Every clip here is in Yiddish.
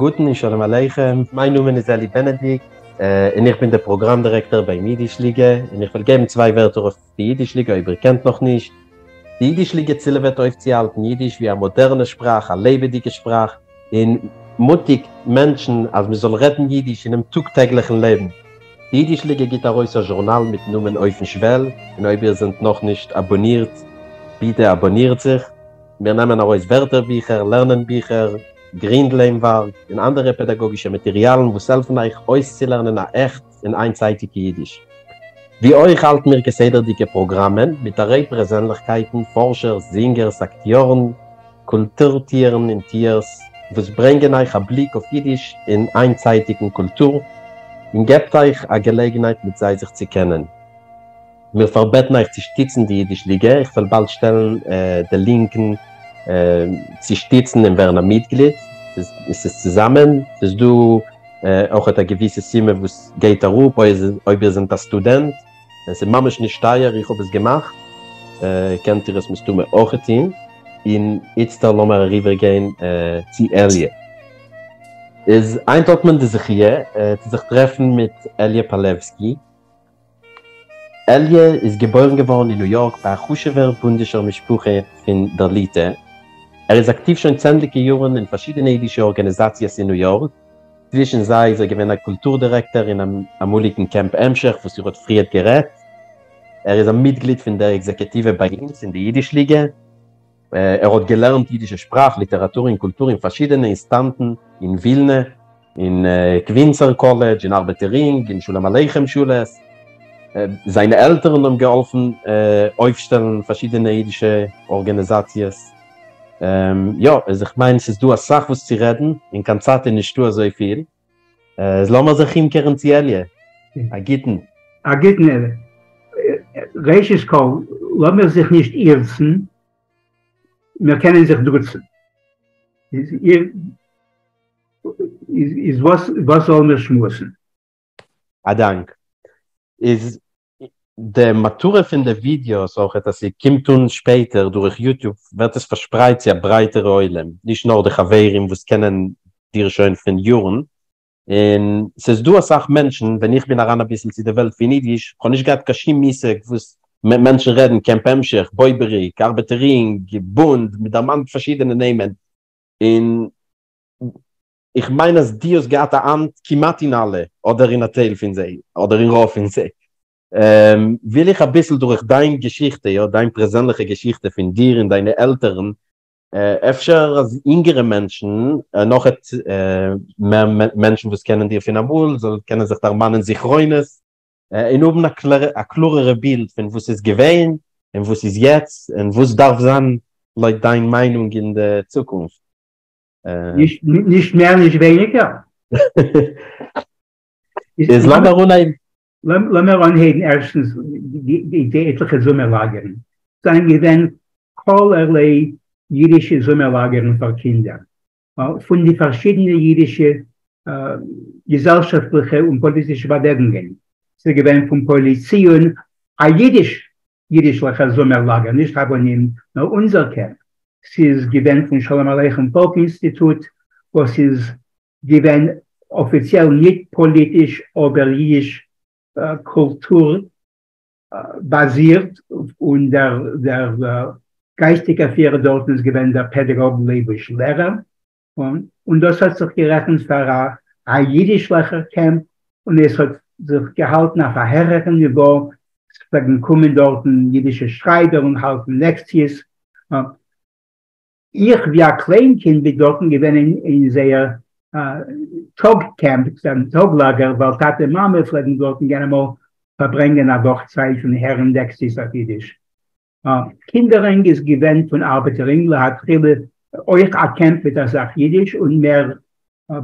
גוטן און שלום עליכם, מיין נאמען איז אלי בענעדיקט און איך בין דער פראגראם דירעקטאר ביים אידיש ליגע, און איך וועל געבן צוויי ווערטער אויף די אידיש ליגע אויב איר קענט נאך נישט. די אידיש ליגע צילעוועט אויפצוהאלטן אידיש ווי א מאדערנע שפראך, א לעבעדיגע שפראך, און מוטיגט מענטשן אז מען זאל רעדן אידיש אינעם טאג טעגליכן לעבן. די אידיש ליגע גיט ארויס א זשורנאל מיטן נאמען אויפן שוועל, און אויב איר זענט נאכנישט אבאנירט, ביטע אבאנירט זיך. מיר נעמען ארויס ווערטער-ביכער, לערנען-ביכער, גרינד-לעמווארג, און אנדערע פעדאגאגישע מאטעריאלן וואס העלפן אייך אויסצולערנען א עכט און איינצייטיגע אידיש. ווי אויך האלטן מיר כסדר'דיגע פראגראמען מיט א ריי פרעזענליכקייטן, פארשערס, זינגערס, אקטיארן, קולטור-טוערן און טוערס, וואס ברענגען אייך א בליק אויף אידיש און היינטצייטיגן קולטור, און געבט אייך א געלעגנהייט מיט זיי זיך צו קענען. מיר פארבעטן אייך צו שטיצן די אידיש ליגע, איך וועל באלד שטעלן די לינקן צו שטיצן און ווערן א מיטגליד, עס איז צוזאמען, ס'איז דא אויכעט א געוויסע סומע וואס גייט אראפ אויב איר זענט א סטודענט, עס איז ממש נישט טייער, איך האב עס געמאכט, קענט איר עס מסתמא אויכעט טון, און איצטער לאמיר אריבער גיין צו אלי'. איז היינט האט מען די זכיה צו זיך טרעפן מיט אלי' פאלעווסקי. אלי' איז געבוירן געווארן אין ניו יארק ביי א חשוב'ער בונדישער משפחה פון דער ליטע. ער איז אקטיוו שוין צענדליגע יארן אין פארשידענע אידישע ארגאניזאציעס אין ניו יארק, צווישן זיי איז ער געווען א קולטור דירעקטאר אינעם אמאליגן קעמפ המשך וואס איר האט פריערט גערעדט. ער איז א מיטגליד פון דער עקזעקוטיווע ביי אונז אין די אידיש ליגע. ער האט געלערנט אידישע שפראך, ליטעראטור און קולטור אין פארשידענע אינסטאנטן אין ווילנע, אין קווינסער קאלעדזש, אין ארבעטער רינג, אין שלום עליכם שולעס. זיינע עלטערן האבן געהאלפן אויפשטעלן פארשידענע אידישע ארגאניזאציעס. יא, איז איך מיין ס'איז דא אסאך וואס צו רעדן, און קיין צייט איז נישטא אזויפיל. איז לאמיר זיך אומקערן צו אלי'. א גוטן. א גוטן אלי. ראשית כל, לאמיר זיך נישט אירצן, מיר קענען זיך דוצן. איז וואס זאלן מיר שמועסן? א דאנק. איז די מטרה פון די ווידיאוס אויכעט אז ס'קומט אן שפעטער דורך יוטיוב ווערט עס פארשפרייט צו א ברייטערע עולם, נישט נאר די חברים וואס קענען דיר שוין פון יארן, און ס'איז דא אסאך מענטשן, ווען איך בין אריין אביסל צו די וועלט פון אידיש, כ'האב נישט געהאט קיין שום מושג וואס מענטשן רעדן, קעמפ המשך, בויבעריק, ארבעטער רינג, בונד, מ'דערמאנט פארשידענע נעמען, און איך מיין אז דו האסט געהאט א האנט כמעט אין אלע, אדער אין א טייל פון זיי, אדער אין רוב פון זיי. וויל איך אביסל דורך דיין געשיכטע, יא, דיין פרעזענליכע געשיכטע פון דיר און דיינע עלטערן, אפשר אז אינגערע מענטשן, נאכעט מער מענטשן וואס קענען דיר פון אמאל, זאלן קענען זיך דערמאנען זכרונות, און האבן א קלארערע בילד פון וואס איז געווען, און וואס איז יעצט, און וואס דארף זיין לויט דיין מיינונג אין די צוקונפט. נישט מער נישט ווייניגער. איז לאמיר אנהייבן. לאמיר אנהייבן ערשטנס די עטליכע זומער לאגערן זענען געווען כל ערליי אידישע זומער לאגערן פאר קינדער פון די פארשידענע אידישע געזעלשאפטליכע און פאליטישע באוועגונגען. ס'איז געווען פון פועלי ציון א אידיש אידישליכער זומער לאגער, נישט הבונים, נאר אונזער קעמפ. ס'איז געווען פון שלום עליכם פאלק אינסטיטוט וואס איז געווען אפיציעל ניט פאליטיש אבער אידיש קולטור באזירט, און דער גייסטיגער פירער דארטן איז געווען דער פעדעגאג לייבוש לערער, און דאס האט זיך גערעכנט פאר א אידישליכער קעמפ, און עס האט זיך געהאלטן אויף א העכערן ניווא, ס'פלעגן קומען דארטן אידישע שרייבער און האלטן לעקציעס. איך ווי א קליין קינד בין דארטן געווען אין זייער טאג קעמפ, טאג לאגער, ווייל טאטע מאמע פלעגן דארטן גיין אמאל פארברענגען א וואך צייט און הערן לעקציעס אויף אידיש. קינדער-רינג איז געווען פון ארבעטער רינג לכתחילה אויך א קעמפ מיט אסאך אידיש און מער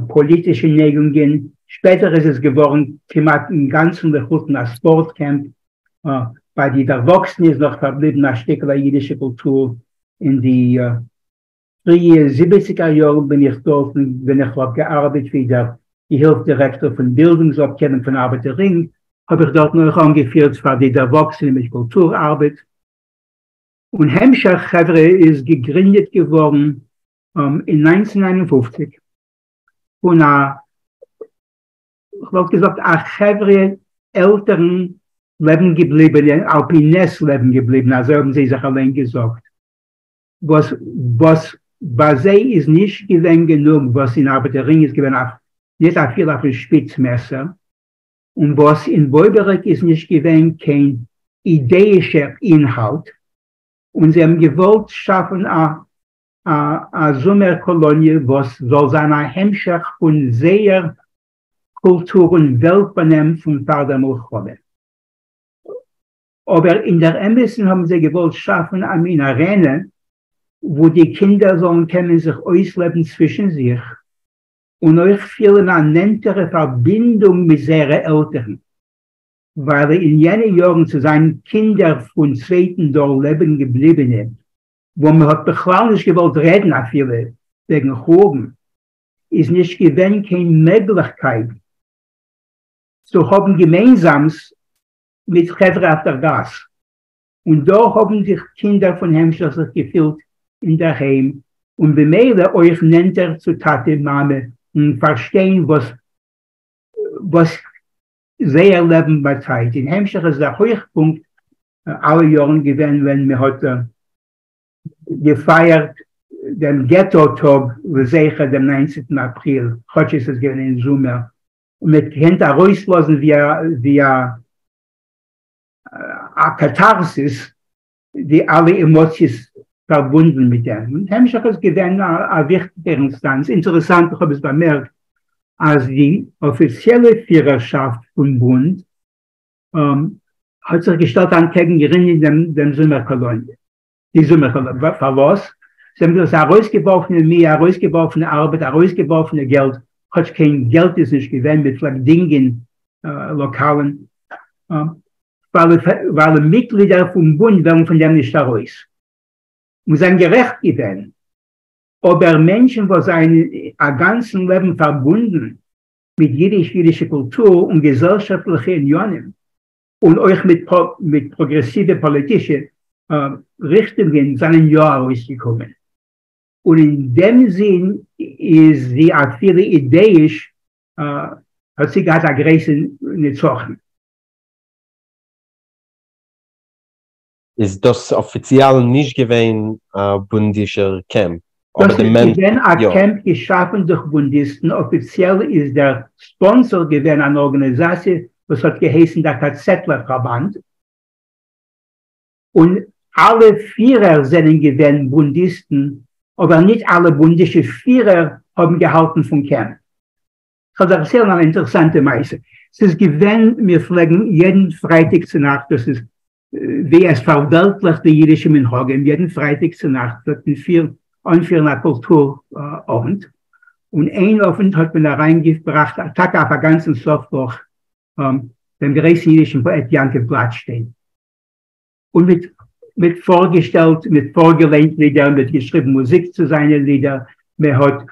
פאליטישע נייגונגען, שפעטער איז עס געווארן כמעט אינגאנצן לחלוטין א ספארט קעמפ, ביי די דערוואקסענע איז נאך פארבליבן א שטיקל א אידישע קולטור, אין די פריע זיבעציגער יארן בין איך דארטן ווען איך האב געארבעט ווי דער געהילף דירעקטאר פון בילדונגס אפטיילונג פון ארבעטער רינג, האב איך דארטן אויך אנגעפירט פאר די דערוואקסענע מיט קולטור ארבעט, און המשך חברה איז געגרינדעט געווארן אין 1951. פון א, כ'וואלט געזאגט א חברה עלטערן לעבן געבליבענע, על פי נס לעבן געבליבענע, אזוי האבן זיי זיך אליין געזאגט, וואס וואס ביי זיי איז נישט געווען גענוג וואס אין ארבעטער רינג איז געווען אויף נישט אפילו אויפן שפיץ מעסער, און וואס אין בויבעריק איז נישט געווען קיין אידעישער אינהאלט, און זיי האבן געוואלט שאפן א א זומער קאלאניע וואס זאל זיין א המשך פון זייער קולטור און וועלט-באנעם פון פאר דער מלחמה. אבער אין דער אמת'ן האבן זיי געוואלט שאפן א מין ארענע וואו די קינדער זאלן קענען זיך אויסלעבן צווישן זיך און אויך פילן א נענטערע פארבינדונג מיט זייערע עלטערן, ווייל אין יענע יארן צו זיין קינדער פון צווייטן דור לעבן געבליבענע וואו מען האט בכלל נישט געוואלט רעדן אפילו וועגן חורבן, איז נישט געווען קיין מעגליכקייט צו האבן געמיינזאמס מיט חברה אויף דער גאס, און דא האבן זיך קינדער פון המשך זיך געפילט אינדערהיים, און במילא אויך נענטער צו טאטע מאמע און פארשטיין וואס וואס זייער לעבן באטייט. אין המשך איז דער הויכפונקט אלע יארן געווען ווען מען האט געפייערט דעם געטא טאג לזכר דעם ניינצנטן אפריל, כאטש עס איז געווען אין זומער, און מען האט געקענט ארויסלאזן ווי א א קאטארסיס די אלע עמאציעס פארבונדן מיט דעם. און המשך איז געווען א וויכטיגער אינסטאנץ. אינטערעסאנט, איך האב עס באמערקט, אז די אפיציעלע פירערשאפט פון בונד האט זיך געשטעלט אנטקעגן גרינדן דעם זומער קאלאניע, די זומער קאלאניע, פארוואס? זיי האבן דאס ארויסגעווארפענע מי, ארויסגעווארפענע ארבעט, ארויסגעווארפענע געלט, כאטש קיין געלט איז נישט געווען, מען פלעגט דינגען לאקאלן, ווייל מיטגלידער פון בונד וועלן פון דעם נישט ארויס, און זענען גערעכט געווען, אבער מענטשן וואס זענען א גאנצן לעבן פארבונדן מיט יידיש, יידישע קולטור און געזעלשאפטליכע עניינים, און אויך מיט פראגרעסיווע פאליטישע ריכטונגען זענען יא ארויסגעקומען. און אין דעם זין איז זי אפילו אידעיש האט זי געהאט א גרויסע נצחון. איז דאס אפיציעל נישט געווען א בונדישער קעמפ, אבער די מענטשן יא. דאס איז געווען א קעמפ געשאפן דורך בונדיסטן, אפיציעל איז דער ספאנסאר געווען אן ארגאניזאציע וואס האט געהייסן דער קאצעטלער פארבאנד, און אלע פירער זענען געווען בונדיסטן, אבער נישט אלע בונדישע פירער האבן געהאלטן פון קעמפ. כ'וועל דערציילן אן אינטערעסאנטע מעשה. ס'איז געווען, מיר פלעגן יעדן פרייטאג צו נאכט, דאס איז ווי עס פארוועלטליכט די אידישע מנהגים, יעדן פרייטאג צו נאכט פלעגט מען פירן, אנפירן א קולטור אוונט, און איין אוונט האט מען אריינגעבראכט, טאקע אויף א גאנצן סוף וואך, דעם גרויסן אידישן פאעט יעקב גלאטשטיין, און מיט מיט פארגעשטעלט, מיט פארגעליינט לידער, מ'האט געשריבן מוזיק צו זיינע לידער, מען האט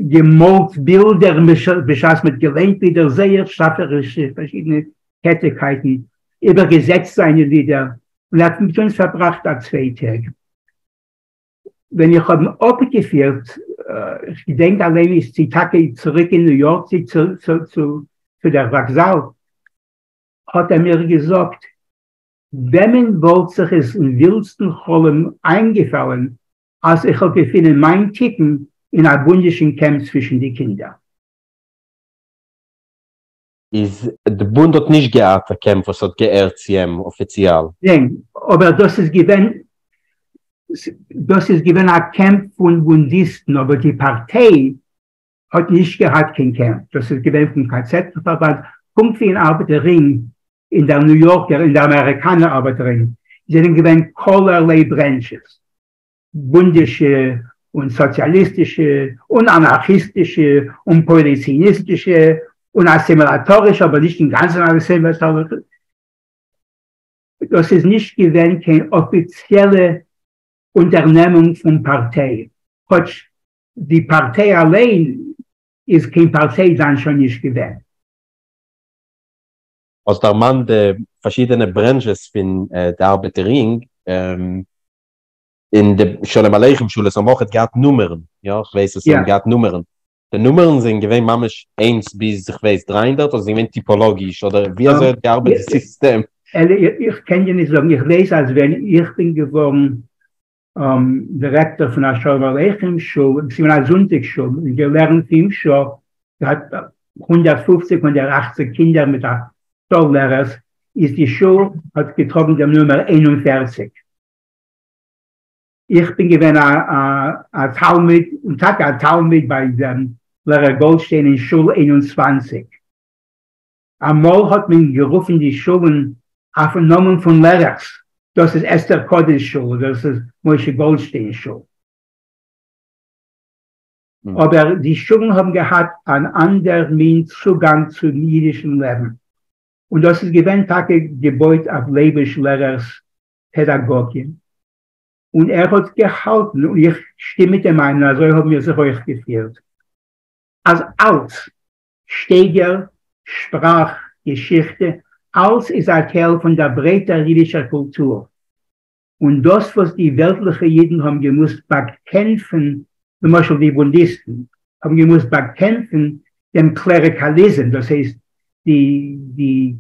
געמאלט בילדער בשעת מ'האט געליינט לידער, זייער שאפערישע פארשידענע טעטיקייטן, איבערגעזעצט זיינע לידער, און ער האט מיט אונז פארבראכט א צוויי טעג. ווען איך האב אים אפגעפירט, איך געדענק אליין נישט צי טאקע צוריק אין ניו יארק צי צו דער וואקזאל, האט ער מיר געזאגט, וועמען וואלט זיך עס אין ווילדסטן חלום איינגעפאלען אז איך וועל געפינען מיין תיקון אין א בונדישן קעמפ צווישן די קינדער? איז די בונד האט נישט געהאט א קעמפ וואס האט געהערט צו אים אפיציעל? ניין, אבער דאס איז געווען דאס איז געווען א קעמפ פון בונדיסטן, אבער די פארטיי האט נישט געהאט קיין קעמפ, דאס איז געווען פון קאצעטן פארבאנד, פונקט ווי אין ארבעטער רינג, אין דער ניו יארקער, אין דער אמעריקאנער ארבעטער רינג, זענען געווען כלערליי ברענטשעס, בונדישע און סאציאליסטישע און אנארכיסטישע און פועלי-ציוניסטישע און אסימילאטארישע, אבער נישט אינגאנצן אסימילאטארישע, דאס איז נישט געווען קיין אפיציעלע אונטערנעמונג פון פארטיי, כאטש די פארטיי אליין איז קיין פארטיי דאן שוין נישט געווען. האסט דערמאנט די פארשידענע ברענטשעס פון די ארבעטער רינג, אין די שלום עליכם שולעס האבן אויכעט געהאט נומערן, יא? כ'ווייס אז זיי האבן געהאט נומערן. די נומערן זענען געווען ממש איינס ביז איך ווייס 300 אדער זענען געווען טיפאלאגיש אדער ווי אזוי האט געארבעט די סיסטעם? אלי, איך קען דיר נישט זאגן, איך ווייס אז ווען איך בין געווארן דירעקטאר פון א שלום עליכם שול, ס'איז געווען א זונטאג שול, און געלערנט פינף שעה, געהאט 150 180 קינדער מיט א צאל לערערס, איז די שול האט געטראגן דעם נומער 41. איך בין געווען א תלמיד, און טאקע א תלמיד ביי דעם לערער גאלדשטיין אין שול 21. אמאל האט מען גערופן די שולן אויפן נאמען פון לערערס, דאס איז אסתר קאדעס שול אדער דאס איז משה גאלדשטיין שול. אבער די שולן האבן געהאט אן אנדער מין צוגאנג צום אידישן לעבן, און דאס איז געווען טאקע געבויט אויף לייביש לערער'ס פעדאגאגיע. און ער האט געהאלטן, און איך שטים מיט אים איין, און אזוי האבן מיר זיך אויך געפירט, אז אלץ, שטייגער, שפראך, געשיכטע, אלץ איז א טייל פון דער ברייטער אידישער קולטור, און דאס וואס די וועלטליכע אידן האבן געמוזט באקעמפן, למשל די בונדיסטן, האבן געמוזט באקעמפן דעם קלעריקאליזם, דאס הייסט די די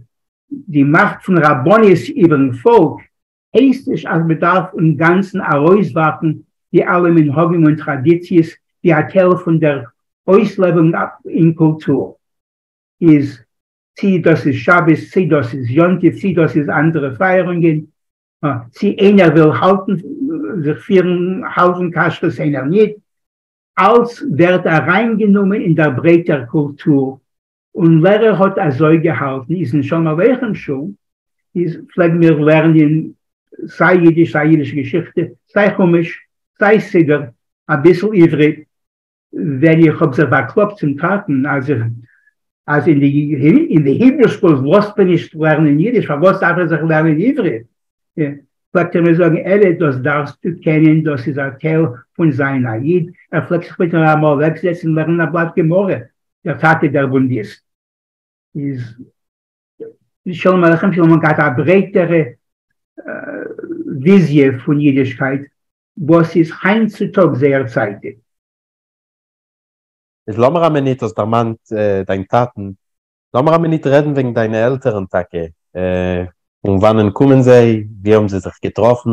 די מאכט פון רבנות איבערן פאלק, הייסט נישט אז מען דארף אינגאנצן ארויסווארפן די אלע מנהגים און טראדיציעס ווי א טייל פון דער אויסלעבונג אין קולטור איז, צי דאס איז שבת, צי דאס איז יום טוב, צי דאס איז אנדערע פייערונגען, צי איינער וויל האלטן זיך פירן האלטן כשרות איינער ניט, אלץ ווערט אריינגענומען אין דער ברייטער קולטור, און לערער האט אזוי געהאלטן, איז אין שלום עליכם שול איז פלעגן מיר לערנען סיי אידיש סיי אידישע געשיכטע סיי חומש סיי סידור אביסל עברי, ווען איך האב זיך באקלאגט צום טאטן אז איך אז אין די אין די היברו סקולס לאזט מען נישט לערנען אידיש פארוואס דארף איך זיך לערנען עברי, פלעגט ער מיר זאגן אלי דאס דארפסטו קענען דאס איז א טייל פון זיין א איד, ער פלעגט זיך מיט מיר אמאל אוועקזעצן לערנען א בלאט גמרא, דער טאטע דער בונדיסט איז שלום עליכם שול האט געהאט א ברייטערע וויזיע פון אידישקייט וואס איז היינט צו טאג זייער צייטיג. איז לאמיר א מינוט, האסט דערמאנט דיין טאטן, לאמיר א מינוט רעדן וועגן דיינע עלטערן טאקע, פון וואנען קומען זיי, ווי האבן זיי זיך געטראפן?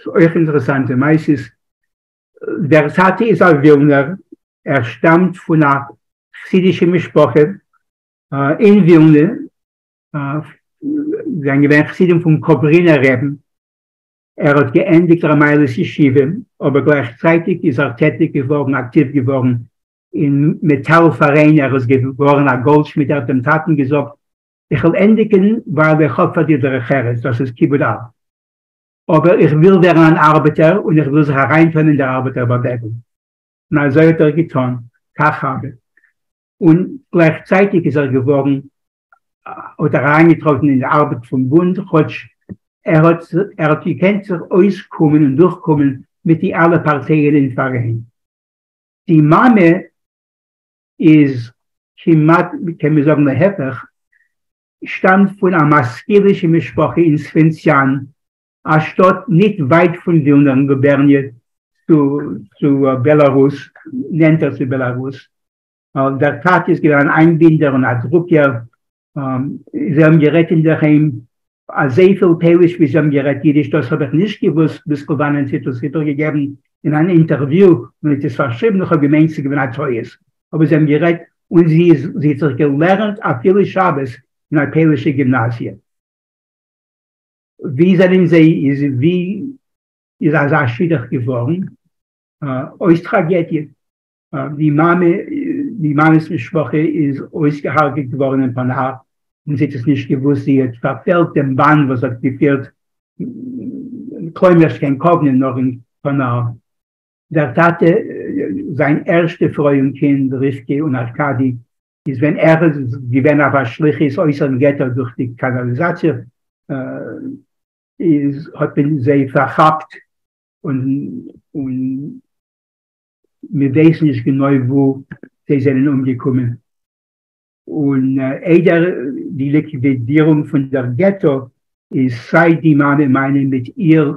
אויך אינטערעסאנטע מעשות, דער טאטע איז א ווילנער, ער שטאמט פון א חסידישע משפחה אין ווילנע, זענען געווען חסידים פון קאברינער רעבן, ער האט געענדיגט ר' מיילעך'ס ישיבה, אבער גלייכצייטיג איז ער טעטיג געווארן, אקטיוו געווארן אין מעטאל פאראיין, ער איז געווארן א גאלדשמיד, ער האט דעם טאטן געזאגט, איך וועל ענדיגן ווייל איך האב פאר דיר דרך ארץ, דאס איז כיבוד אב. אבער איך וויל ווערן אן ארבעטער און איך וויל זיך אריינטון אין דער ארבעטער באוועגונג. און אזוי האט ער געטון, כך הוה. און גלייכצייטיג איז ער געווארן, האט ער אריינגעטראטן אין די ארבעט פון בונד, כאטש ער האט ער האט געקענט זיך אויסקומען און דורכקומען מיט די אלע פארטייען אין פאראיין. די מאמע איז כמעט, קען מען זאגן להיפך, שטאמט פון א משכילישע משפחה אין סווינציאן, א שטאט ניט ווייט פון ווילנער גובערניע צו צו בעלארוס, נענטער צו בעלארוס. דער טאטע איז געווען אן איינבינדער און א דרוקער, זיי האבן גערעדט אינדערהיים אזויפיל פויליש ווי זיי האבן גערעדט אידיש, דאס האב איך נישט געוואוסט ביז וואנען זי האט עס איבערגעגעבן אין אן אינטערוויו און האט עס פארשריבן, איך האב געמיינט ס'איז געווען א טעות, אבער זיי האבן גערעדט און זי איז זי האט זיך געלערנט אפילו שבת אין א פוילישע גימנאזיע. ווי זענען זיי איז ווי איז אזא שידוך געווארן אויס טראגעדיע? די מאמע די מאמע'ס משפחה איז אויסגעהארגעט געווארן אין פאנאר און זי האט עס נישט געוואוסט, זי האט פארפעלט דעם באן וואס האט געפירט כלומר'שט קיין קאוונע נאר אין פאנאר. דער טאטע, זיין ערשטע פרוי און קינד, רבקה און ארקאדי, איז ווען ער איז געווען אויף א שליחות אויסערן געטא דורך די קאנאליזאציע, איז האט מען זיי פארכאפט און און מען ווייסט נישט גענוי וואו זיי זענען אומגעקומען. און איידער די ליקווידירונג פון דער געטא איז סיי די מאמע מיינע מיט איר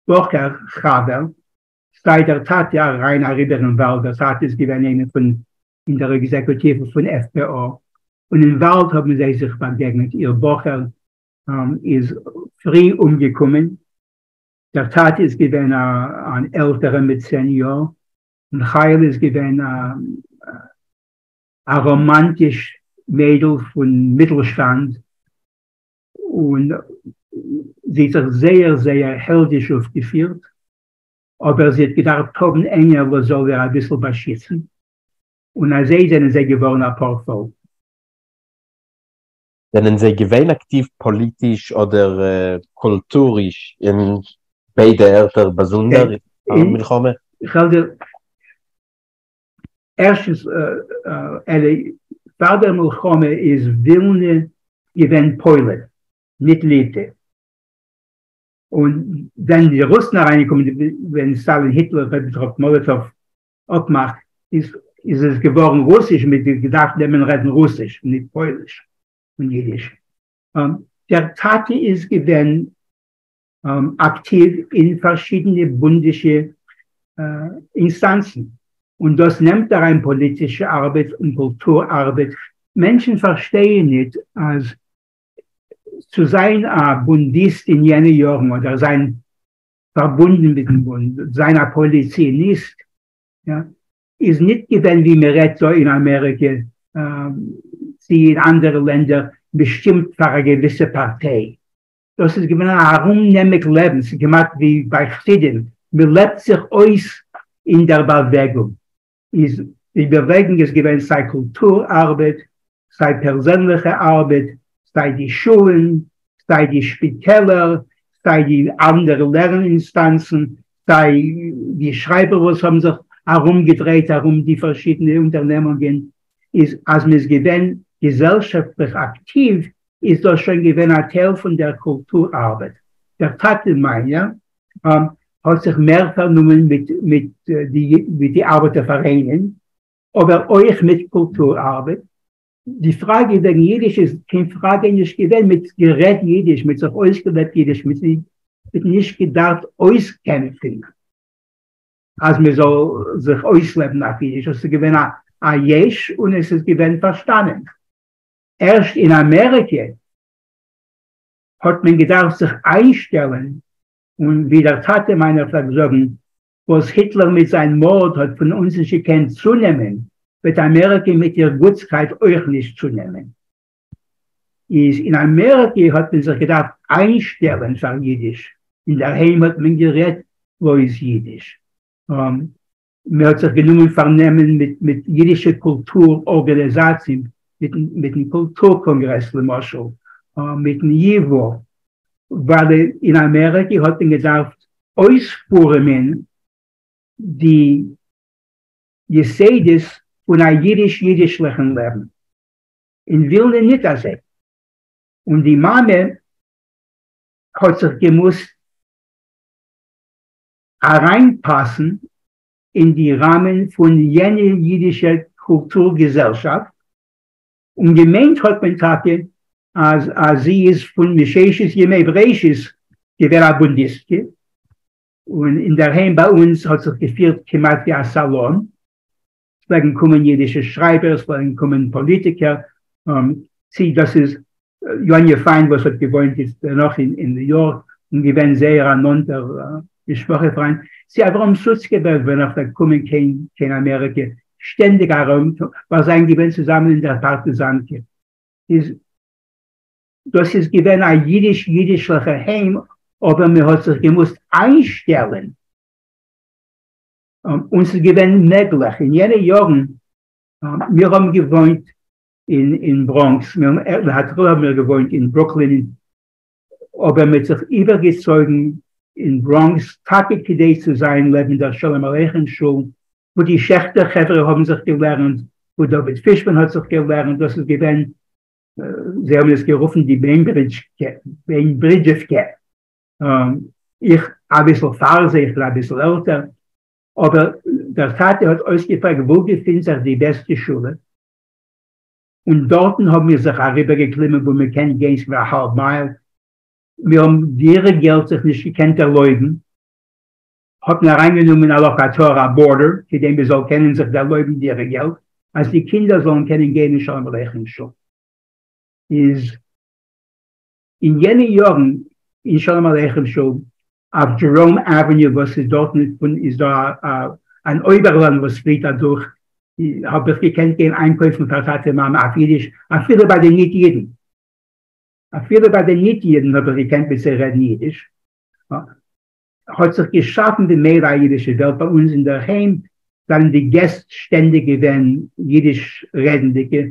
בחור חבר, סײַ דער טאַטע אַרײַן אַריבער אין וואַלד, דער טאַטע איז געווען איינער פֿון אין דער עקזעקוטיווע פֿון FPO, און אין וואַלד האָבן זיי זיך באַגעגנט, איר בחור איז פֿרי אומגעקומען, דער טאַטע איז געווען אַן עלטערער מיט צען יאָר, און חיהלע איז געווען אַ ראָמאַנטיש מיידל פֿון מיטלשטאַנד, און זי האט זיך זייער זייער העלדיש אויפגעפירט, אבער זי האט געדארפט האבן איינער וואס זאל איר אביסל באשיצן, און אזוי זענען זיי געווארן א פארפאלק. זענען זיי געווען אקטיוו פאליטיש אדער קולטוריש אין ביידע ערטער באזונדער פארן מלחמה? כ'וועל דיר ערשטנס, אלי, פאר דער מלחמה איז ווילנע געווען פוילן, ניט ליטע. און ווען די רוסן אריינגעקומען, ווען סטאלין היטלער ריבענטראפ מאלאטאוו אפמאך, איז איז עס געווארן רוסיש, מ'האט געדארפט נעמען רעדן רוסיש, ניט פויליש און יידיש. דער טאטע איז געווען אקטיוו אין פארשידענע בונדישע אינסטאנצן, און דאס נעמט אריין פאליטישע ארבעט און קולטור ארבעט. מענטשן פארשטייען ניט אז צו זיין א בונדיסט אין יענע יארן אדער זיין פארבונדן מיטן בונד, זיין א פועלי-ציוניסט, איז ניט געווען ווי מען רעדט דא אין אמעריקע צי אין אנדערע לענדער, מ'שטימט פאר א געוויסע פארטיי. דאס איז געווען א ארומנעמיג לעבן, ס'איז כמעט ווי ביי חסידים, מען לעבט זיך אויס אין דער באוועגונג. איז די באוועגונג איז געווען סיי קולטור ארבעט, סיי פערזענליכע ארבעט, סיי די שולן, סיי די שפיטעלער, סיי די אנדערע לערן אינסטאנצן, סיי די שרייבער וואס האבן זיך ארומגעדרייט ארום די פארשידענע אונטערנעמונגען, איז אז מען איז געווען געזעלשאפטליך אקטיוו איז דאס שוין געווען א טייל פון דער קולטור ארבעט. דער טאטע מיינער האט זיך מער פארנומען מיט די ארבעטער פאראיינען, אבער אויך מיט קולטור ארבעט. די פראגע וועגן אידיש איז קיין פראגע נישט געווען, מ'האט גערעדט אידיש, מ'האט זיך אויסגעלעבט אידיש, מ'האט נישט געדארפט אויסקעמפן אז מ'זאל זיך אויסלעבן אויף אידיש, עס איז געווען א יש און עס איז געווען פארשטאנען. ערשט אין אמעריקע האט מען געדארפט זיך איינשטעלן, און ווי דער טאטע מיינער פלעגט זאגן, וואס היטלער מיט זיין מארד האט פון אונז נישט געקענט צונעמען, וועט אמעריקע מיט איר גוטסקייט אויך נישט צונעמען. איז אין אמעריקע האט מען זיך געדארפט איינשטעלן פאר אידיש, אינדערהיים האט מען גערעדט בלויז אידיש. מען האט זיך גענומען פארנעמען מיט מיט אידישע קולטור ארגאניזאציעס, מיטן קולטור קאנגרעס למשל, מיטן ייווא, ווייל אין אמעריקע האט מען געדארפט אויספורעמען די יסודות פון א אידיש-אידישליכן לעבן, אין ווילנע ניט אזוי, און די מאמע האט זיך געמוזט אריינפאסן אין די ראמען פון יענע אידישע קולטור געזעלשאפט, און געמיינט האט מען טאקע אז אז זי איז פון מששת ימי בראשית געווען א בונדיסטקע, און אינדערהיים ביי אונז האט זיך געפירט כמעט ווי א סאלאן, ס'פלעגן קומען אידישע שרייבער, ס'פלעגן קומען פאליטיקער, צי דאס איז יאניע פיין וואס האט געוואוינט איצט דערנאך אין ניו יארק און געווען זייער א נאנטער משפחה פריינט, צי אברהם סוצקעווער ווען ער פלעגט קומען קיין אמעריקע שטענדיג ארום, ווייל זיי זענען געווען צוזאמען אין דער פארטיזאנקע, איז דאס איז געווען א אידיש אידישליכע היים, אבער מען האט זיך געמוזט איינשטעלען און ס'איז געווען מעגליך אין יענע יארן, מיר האבן געוואוינט אין בראנקס, להתחלה האבן מיר געוואוינט אין ברוקלין, אבער מ'האט זיך איבערגעצויגן אין בראנקס טאקע כדי צו זיין לעבן דער שלום עליכם שול, וואו די שעכטער חברה האבן זיך געלערנט, וואו דוד פישמאן האט זיך געלערנט, דאס איז געווען, זיי האבן עס גערופן די בעינברידזשעווקע, איך אביסל פאר זיי, איך בין אביסל עלטער, אבער דער טאטע האט אויסגעפרעגט וואו געפינט זיך די בעסטע שולע, און דארטן האבן מיר זיך אריבערגעקליבן וואו מען קען גיין ס'געווען א האלב מייל, מיר האבן דירה געלט זיך נישט געקענט ערלויבן, האט מען אריינגענומען א לאקאטאר, א בארדער, כדי מען זאל קענען זיך דערלויבן דירה געלט, אז די קינדער זאלן קענען גיין אין שלום עליכם שול. איז אין יענע יארן אין שלום עליכם שול אויף דזשעראום עוועניו וואס איז דארטן איז דא אן אויבערלאנד וואס פליט אדורך, האב איך געקענט גיין איינקויפן פאר טאטע מאמע אויף אידיש אפילו ביי די ניט אידן. אפילו ביי די ניט אידן האב איך געקענט מיט זיי רעדן אידיש. האט זיך געשאפן במילא א אידישע וועלט ביי אונז אינדערהיים, זענען די געסט שטענדיג געווען אידיש רעדנדיגע,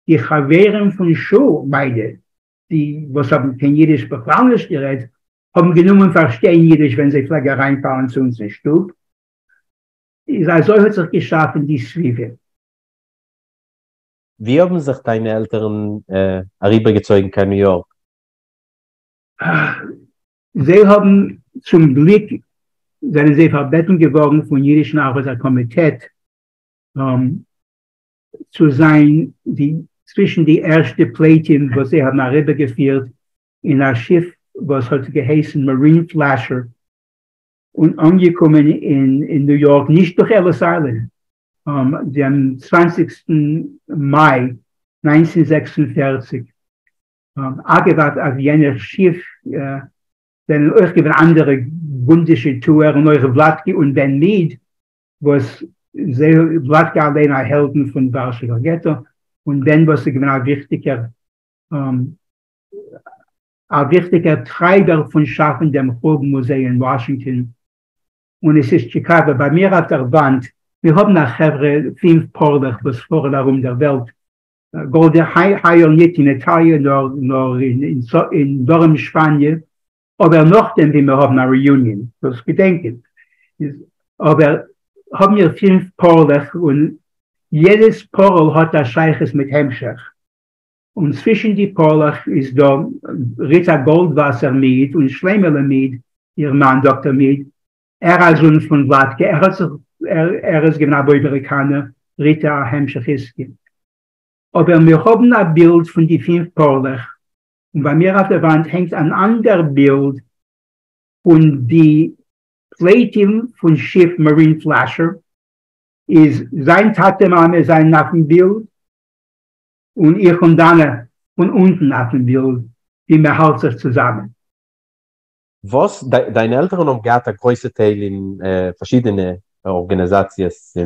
די חברים פון שול מיינע, די וואס האבן קיין אידיש בכלל נישט גערעדט, האבן גענומען פארשטיין אידיש ווען זיי פלעגן אריינפאלן צו אונז אין שטוב, איז אזוי האט זיך געשאפן די סביבה. ווי האבן זיך דיינע עלטערן אריבערגעצויגן קיין ניו יארק? זיי האבן צום גליק זענען זיי פארבעטן געווארן פון אידישן ארבעטער קאמיטעט צו זיין די צווישן די ערשטע פליטים וואס זיי האבן אריבערגעפירט אין א שיף וואס האט געהייסן מארין פלעשער און אנגעקומען אין ניו יארק נישט דורך עליס איילענד דעם צוואנציגסטן מאי 1946. אגב אויף יענער שיף זענען אויך געווען אנדערע בונדישע טוער און אויך וולאדקע און בען מיד וואס זיי וולאדקע אליין א העלדן פון ווארשעווער געטא און בען וואס איז געווען א וויכטיגער א וויכטיגער טרייבער פון שאפן דעם חורבן מוזיי אין וואשינגטאן און עס איז טשיקאווע ביי מיר אויף דער וואנט מיר האבן א חברה פינף פארלעך וואס פארן ארום דער וועלט גאלדע היי-יאר ניט אין איטאליע נאר נאר אין דרום שפאניע, אבער נאכדעם ווי מיר האבן א ריוניאן, דאס געדענקען איז אבער האבן מיר פינף פארלעך און יעדעס פארל האט א שייכות מיט המשך, און צווישן די פארלעך איז דא ריטא גאלדוואסער מיד און שלמה'לע מיד, איר מאן דאקטער מיד, ער א זון פון וולאדקע, ער האט זיך ער איז געווען א בויבעריקאנער, ריטא א המשכיסטקע. אבער מיר האבן א בילד פון די פינף פארלעך, און ביי מיר אויף דער וואנט הענגט אן אנדער בילד פון די פליטים פון שיף מארין פלעשער, איז זיין טאטע מאמע זענען אויפן בילד, און איך און דנה פון אונטן אויפן בילד ווי מען האלט זיך צוזאמען. וואס דיינע עלטערן האבן געהאט א גרויסע טייל אין פארשידענע ארגאניזאציעס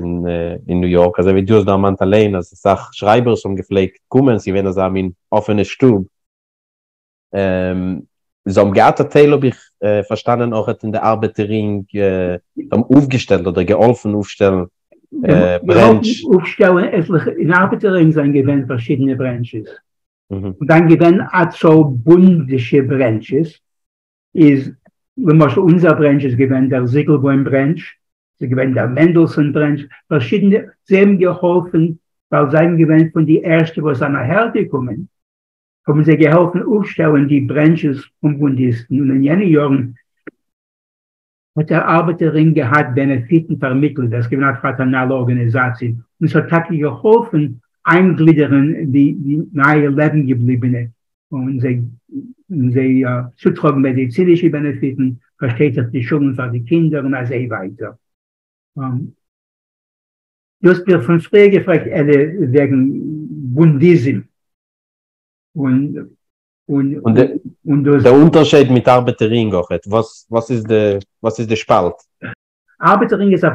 אין ניו יארק, אזוי ווי דו האסט דערמאנט אליין אז אסאך שרייבערס האבן געפלעגט קומען, ס'איז געווען אזא מין אפענע שטוב. זיי האבן געהאט א טייל האב איך פארשטאנען אויכעט אין די ארבעטער רינג, זיי האבן אויפגעשטעלט אדער געהאלפן אויפשטעלן ברענטש. אויפשטעלן עטליכע, אין ארבעטער רינג זענען געווען פארשידענע ברענטשעס, און דאן געווען א צאל בונדישע ברענטשעס, איז למשל אונזער ברענטש איז געווען דער זיגלבוים ברענטש, ס'איז געווען דער מענדלסאן ברענטש, פארשידענע, זיי האבן געהאלפן ווייל זיי זענען געווען פון די ערשטע וואס זענען אהערגעקומען, האבן זיי געהאלפן אויפשטעלן די ברענטשעס פון בונדיסטן, און אין יענע יארן האט דער ארבעטער רינג געהאט בענעפיטן פאר מיטגלידער, עס איז געווען א פראטערנאלע ארגאניזאציע, און עס האט טאקע געהאלפן איינגלידערן די נייע לעבן געבליבענע, און זיי און זיי צוטראגן מעדיצינישע בענעפיטן, פארשטייט זיך די שולן פאר די קינדער און אזוי ווייטער. דו האסט מיר פון פריער געפרעגט אלי וועגן בונדיזם, און און און דאס. דער אונטערשייד מיט ארבעטער רינג אויכעט, וואס וואס איז די וואס איז די שפאלט? ארבעטער רינג איז א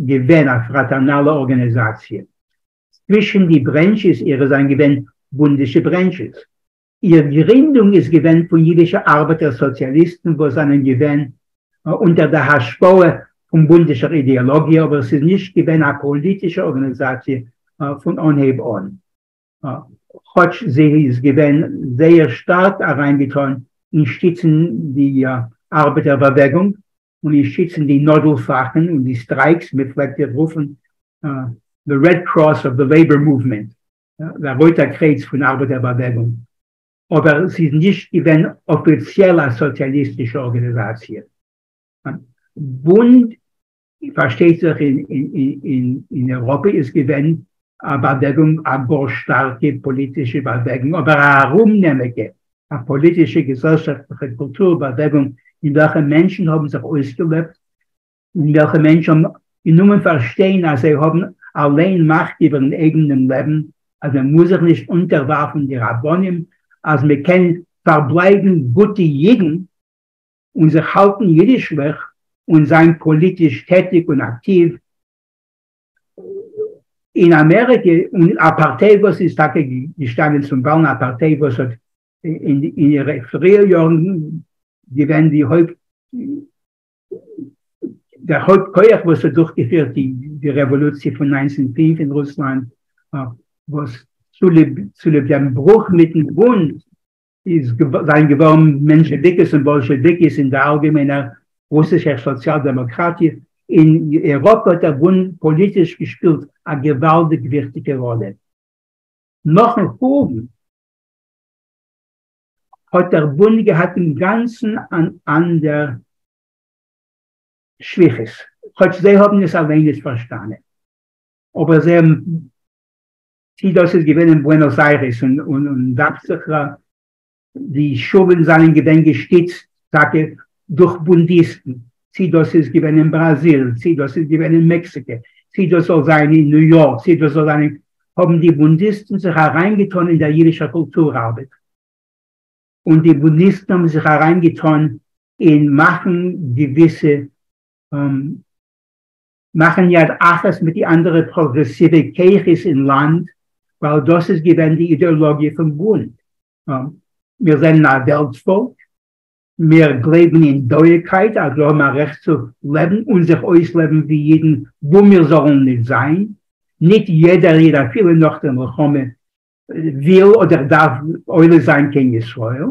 געווען א פראטערנאלע ארגאניזאציע. צווישן די ברענטשעס אירע זענען געווען בונדישע ברענטשעס. איר גרינדונג איז געווען פון אידישע ארבעטער סאציאליסטן וואס זענען געווען אונטער דער השפעה פון בונדישער אידעאלאגיע, אבער עס איז נישט געווען א פאליטישע ארגאניזאציע פון אנהייב אן. כאטש זי איז געווען זייער שטארק אריינגעטאן אין שטיצן די ארבעטער באוועגונג און אין שטיצן די נאדל פאכן און די סטרייקס, מען פלעגט איר רופן The Red Cross of the Labor Movement, דער רויטער קרייץ פון ארבעטער באוועגונג, אבער זי איז נישט געווען אפיציעל א סאציאליסטישע ארגאניזאציע. בונד פארשטייט זיך אין אייראפע איז געווען א באוועגונג א גאר שטארקע פאליטישע באוועגונג אבער א ארומנעמיגע א פאליטישע געזעלשאפטליכע קולטור באוועגונג אין וועלכע מענטשן האבן זיך אויסגעלעבט. אין וועלכע מענטשן האבן גענומען פארשטיין אז זיי האבן אליין מאכט איבערן אייגענעם לעבן, אז מען מוז זיך נישט אונטערווארפן די רבנים, אז מען קען פארבלייבן גוטע אידן און זיך האלטן אידישליך און זיין פאליטיש טעטיג און אקטיוו אין אמעריקע, און א פארטיי וואס איז טאקע געשטאנען צום וואלן, א פארטיי וואס האט אין אירע פריע יארן געווען די הויפט דער הויפט כח וואס האט דורכגעפירט די רעוואלוציע פון 1905 אין רוסלאנד, וואס צוליב צוליב דעם ברוך מיטן בונד איז זיינען געווארן מענשעוויקעס און באלשעוויקעס אין דער אלגעמיינער רוסישער סאציאל דעמאקראטיע. אין אייראפע האט דער בונד פאליטיש געשפילט א געוואלדיג וויכטיגע ראלע. נאכן חורבן האט דער בונד געהאט אינגאנצן אן אנדער שליחות, כאטש זיי האבן עס אליין נישט פארשטאנען, אבער זיי האבן, צי דאס איז געווען אין בוענאס איירעס און דאכט זיך די שולן זענען געווען געשטיצט טאקע דורך בונדיסטן, צי דאס איז געווען אין בראזיל, צי דאס איז געווען אין מעקסיקע, צי דאס זאל זיין אין ניו יארק, צי דאס זאל זיין אין, האבן די בונדיסטן זיך אריינגעטאן אין דער אידישער קולטור ארבעט, און די בונדיסטן האבן זיך אריינגעטאן אין מאכן געוויסע, מאכן יד אחת מיט די אנדערע פראגרעסיווע כוחות אין לאנד, ווייל דאס איז געווען די אידעאלאגיע פון בונד. מיר זענען א וועלט פאלק, מיר גלייבן אין דאיגקייט אז מיר האבן א רעכט צו לעבן און זיך אויסלעבן ווי אידן וואו מיר זאלן נישט זיין, ניט יעדער איד אפילו נאך דער מלחמה וויל אדער דארף עולה זיין קיין ישראל,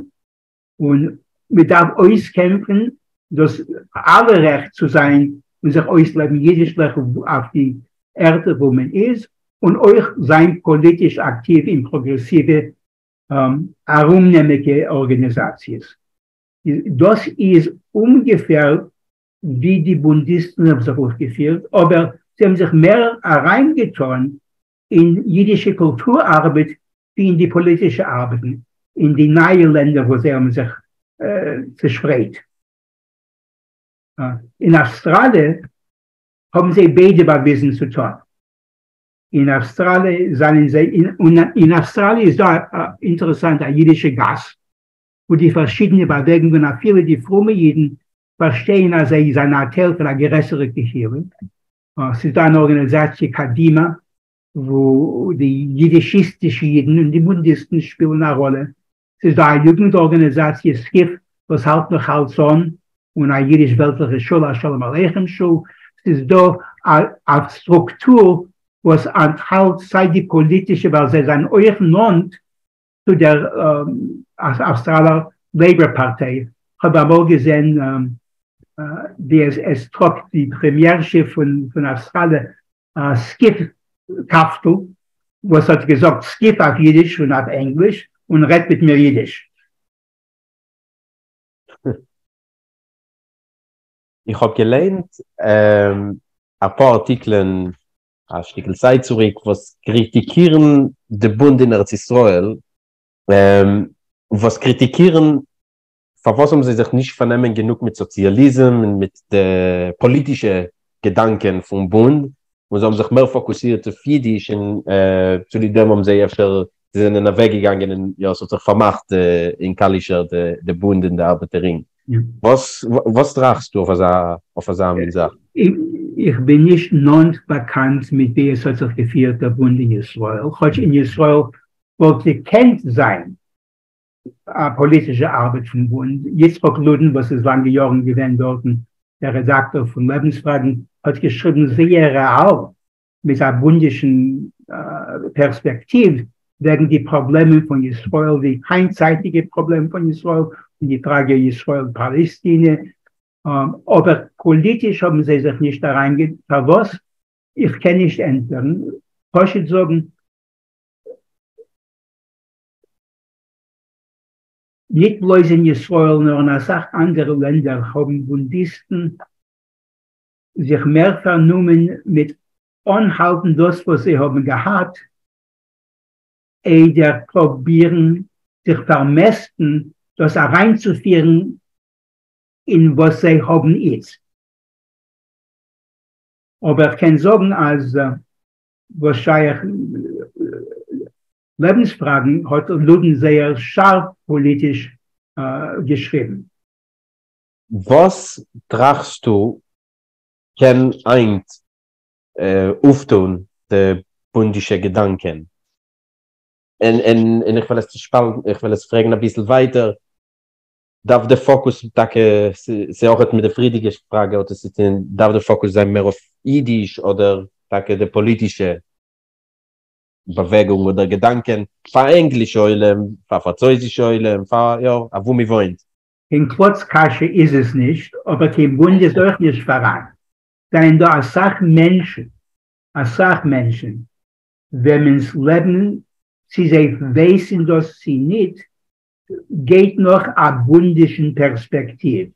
און מען דארף אויסקעמפן דאס אלע רעכט צו זיין און זיך אויסלעבן אידישליך אויף די ערטער וואו מען איז, און אויך זיין פאליטיש אקטיוו אין פראגרעסיווע ארומנעמיגע ארגאניזאציעס. דאס איז אומגעפער ווי די בונדיסטן האבן זיך אויפגעפירט, אבער זיי האבן זיך מער אריינגעטאן אין אידישע קולטור ארבעט ווי אין די פאליטישע ארבעטן אין די נייע לענדער וואו זיי האבן זיך צעשפרייט. אין אויסטראליע האבן זיי ביידע באוויזן צו טון. אין אויסטראליע זענען זיי, און אין אויסטראליע איז דא אינטערעסאנט א אידישע גאס וואו די פארשידענע באוועגונגען אפילו די פרומע אידן פארשטייען אז זיי זענען א טייל פון א גרעסערע קהילה, ס'איז דא אן ארגאניזאציע קדימה וואו די אידישיסטישע אידן און די בונדיסטן שפילן א ראלע, ס'איז דא א יוגנט ארגאניזאציע סקיף וואס האלט נאך אלץ אן, און א אידיש וועלטליכע שול א שלום עליכם שול, ס'איז דא א סטרוקטור וואס אנטהאלט סיי די פאליטישע ווייל זיי זענען אויך נאנט צו דער אויסטראלער לעיבאר פארטיי, כ'האב אמאל געזען ווי עס טראגט די פרעמיערשע פון אויסטראליע א סקיף קאפטל וואס האט געזאגט סקיף אויף אידיש און אויף ענגליש און רעדט מיט מיר אידיש. איך האב געליינט אפאר ארטיקלען א שטיקל צייט צוריק וואס קריטיקירן די בונד אין ארץ ישראל, וואס קריטיקירן פארוואס האבן זיי זיך נישט פארנומען גענוג מיט סאציאליזם און מיט די פאליטישע געדאנקען פון בונד, און זיי האבן זיך מער פאקוסירט אויף אידיש, און צוליב דעם האבן זיי אפשר, זיי זענען אוועק געגאנגען און יא, ס'האט זיך פארמאכט אין קאלישער די בונד און די ארבעטער רינג. וואס וואס טראכסטו אויף אזא אויף אזא מין זאך? איך בין נישט נאנט באקאנט מיט ווי עס האט זיך געפירט דער בונד אין ישראל, כאטש אין ישראל וואלט געקענט זיין א פאליטישע ארבעט פון בונד. יצחק לודין וואס איז לאנגע יארן געווען דארטן דער רעדאקטאר פון לעבנספראגן האט געשריבן זייער רעאל מיט א בונדישן פערספעקטיוו וועגן די פראבלעמען פון ישראל, די היינטצייטיגע פראבלעמען פון ישראל און די פראגע ישראל פאלעסטינע, אבער פאליטיש האבן זיי זיך נישט אריינגע... פארוואס? איך קען נישט ענטפערן, פשוט זאגן ניט בלויז אין ישראל נאר אין אסאך אנדערע לענדער האבן בונדיסטן זיך מער פארנומען מיט אנהאלטן דאס וואס זיי האבן געהאט איידער פרובירן זיך פארמעסטן דאס אריינצופירן אין וואס זיי האבן איצט. אבער איך קען זאגן אז וואס שייך לעבנס-פראגן האט לודין זייער שארף פאליטיש געשריבן. וואס טראכסטו קען היינט אויפטון די בונדישע געדאנקען? און איך וועל עס צושפאלטן, איך וועל עס פרעגן אביסל ווייטער, דארף די פאקוס טאקע, ס'איז אויכעט מיט די פריערדיגע פראגע האט עס צו טון, דארף די פאקוס זיין מער אויף אידיש אדער טאקע די פאליטישע באוועגונג אדער געדאנקען פאר ענגלישע עולם, פאר פראנצויזישע עולם, פאר יא, אוואו מ'וואוינט. קיין קלאץ קשיא איז עס נישט, אבער קיין בונד איז אויך נישט פאראן. זענען דא אסאך מענטשן, אסאך מענטשן, וועמענס לעבן, צי זיי ווייסן דאס צי ניט, גייט נאך א בונדישן פערספעקטיוו.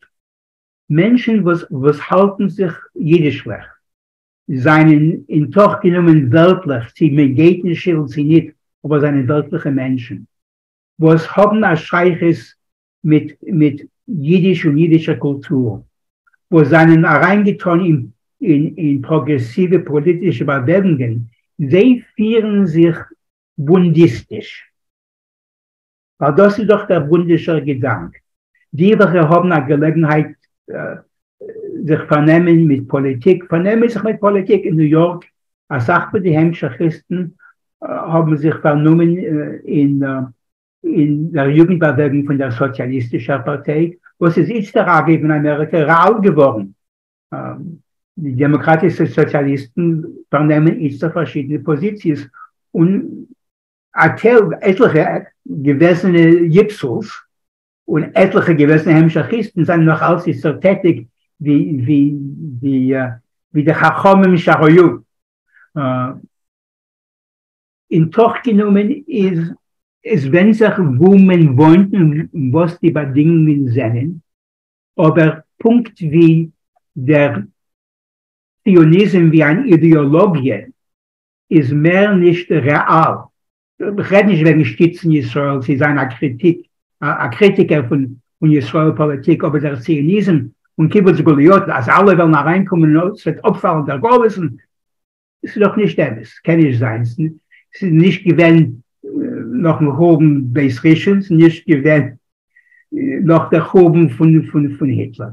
מענטשן וואס וואס האלטן זיך אידישלעך, זענען אין תוך גענומען וועלטלעך, צי מען גייט אין שיל צי ניט, אבער זענען וועלטלעכע מענטשן, וואס האבן א שייכות מיט מיט אידיש און אידישער קולטור, וואס זענען אריינגעטאן אין אין אין פראגרעסיווע פאליטישע באוועגונגען, זיי פירן זיך בונדיסטיש. ווייל דאס איז דאך דער בונדישער געדאנק. די וועלכע האבן א געלעגנהייט זיך פארנעמען מיט פאליטיק, פארנעמען זיך מיט פאליטיק. אין ניו יארק, אסאך פון די המשכיסטן האבן זיך פארנומען אין אין דער יוגנט באוועגונג פון דער סאציאליסטישער פארטיי, וואס איז איצטער אגב אין אמעריקע רעאל געווארן. די דעמאקראטישע סאציאליסטן פארנעמען איצטער פארשידענע פאזיציעס, און א טייל, עטליכע געוועזענע יפסלס און עטליכע געוועזענע המשכיסטן זענען נאך אלץ איצטער טעטיג ווי ווי די חכמים שהיו. אין תוך גענומען איז עס ווענדט זיך וואו מען וואוינט און וואס די באדינגונגען זענען, אבער פונקט ווי דער ציוניזם ווי אן אידעאלאגיע איז מער נישט רעאל, איך רעד נישט וועגן שטיצן ישראל צי זיין א קריטיק א קריטיקער פון ישראל פאליטיק, אבער דער ציוניזם און קיבוץ גלויות אז אלע וועלן אריינקומען און ס'וועט אפפאלן דער גלות, ס'איז דאך נישט אמת, קען נישט זיין, ס'איז נישט געווען נאכן חורבן בית ראשון, ס'איז נישט געווען נאך דער חורבן פון היטלער,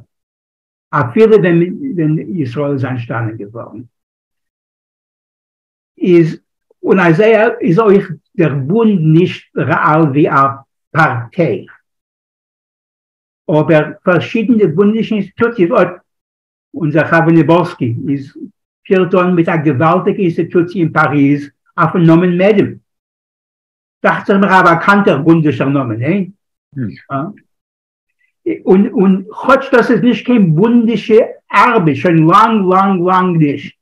אפילו ווען ישראל איז אנטשטאנען געווארן. איז און אזוי איז אויך דער בונד נישט רעאל ווי א פארטיי, אבער פארשידענע בונדישע אינסטיטוציעס, אט אונזער חבר ניבארסקי איז פירט אן מיט א געוואלדיגע אינסטיטוציע אין פאריז אויפן נאמען מעדעם, דאכט זיך מיר א באקאנטער בונדישער נאמען, ניין? און און כאטש דאס איז נישט קיין בונדישע ארבעט שוין לאנג לאנג לאנג נישט,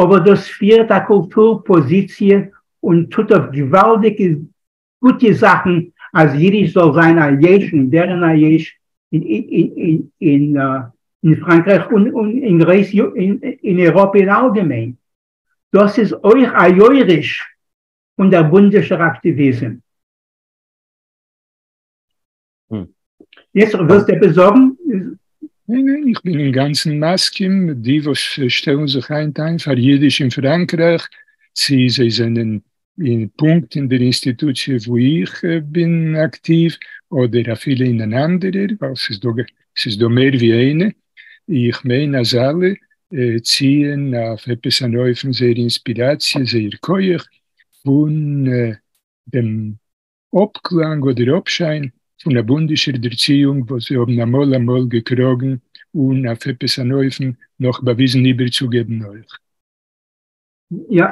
אבער דאס פירט א קולטור פאזיציע און טוט אויף געוואלדיגע גוטע זאכן אז אידיש זאל זיין א יש און ווערן א יש אין פראנקרייך און אין גרויס אין אייראפע אין אלגעמיין. דאס איז אויך א יורש פון דער בונדישער אקטיוויזם. יעצט ווילסטו עפעס זאגן? ניין ניין, איך בין אינגאנצן מסכים, די וואס שטעלן זיך היינט איין פאר אידיש אין פראנקרייך, צי זיי זענען אין פונקט אין דער אינסטיטוציע וואו איך בין אקטיוו, אדער אפילו אין אן אנדערער, ווייל ס'איז דא ס'איז דא מער ווי איינע, איך מיין אז אלע ציען אויף עפעס אן אופן זייער אינספיראציע, זייער כח, פון דעם אפקלאנג אדער אפשיין פון א בונדישער דערציאונג וואס זיי האבן אמאל אמאל געקראגן און אויף עפעס אן אופן נאך באוויזן איבערצוגעבן אויך. יא,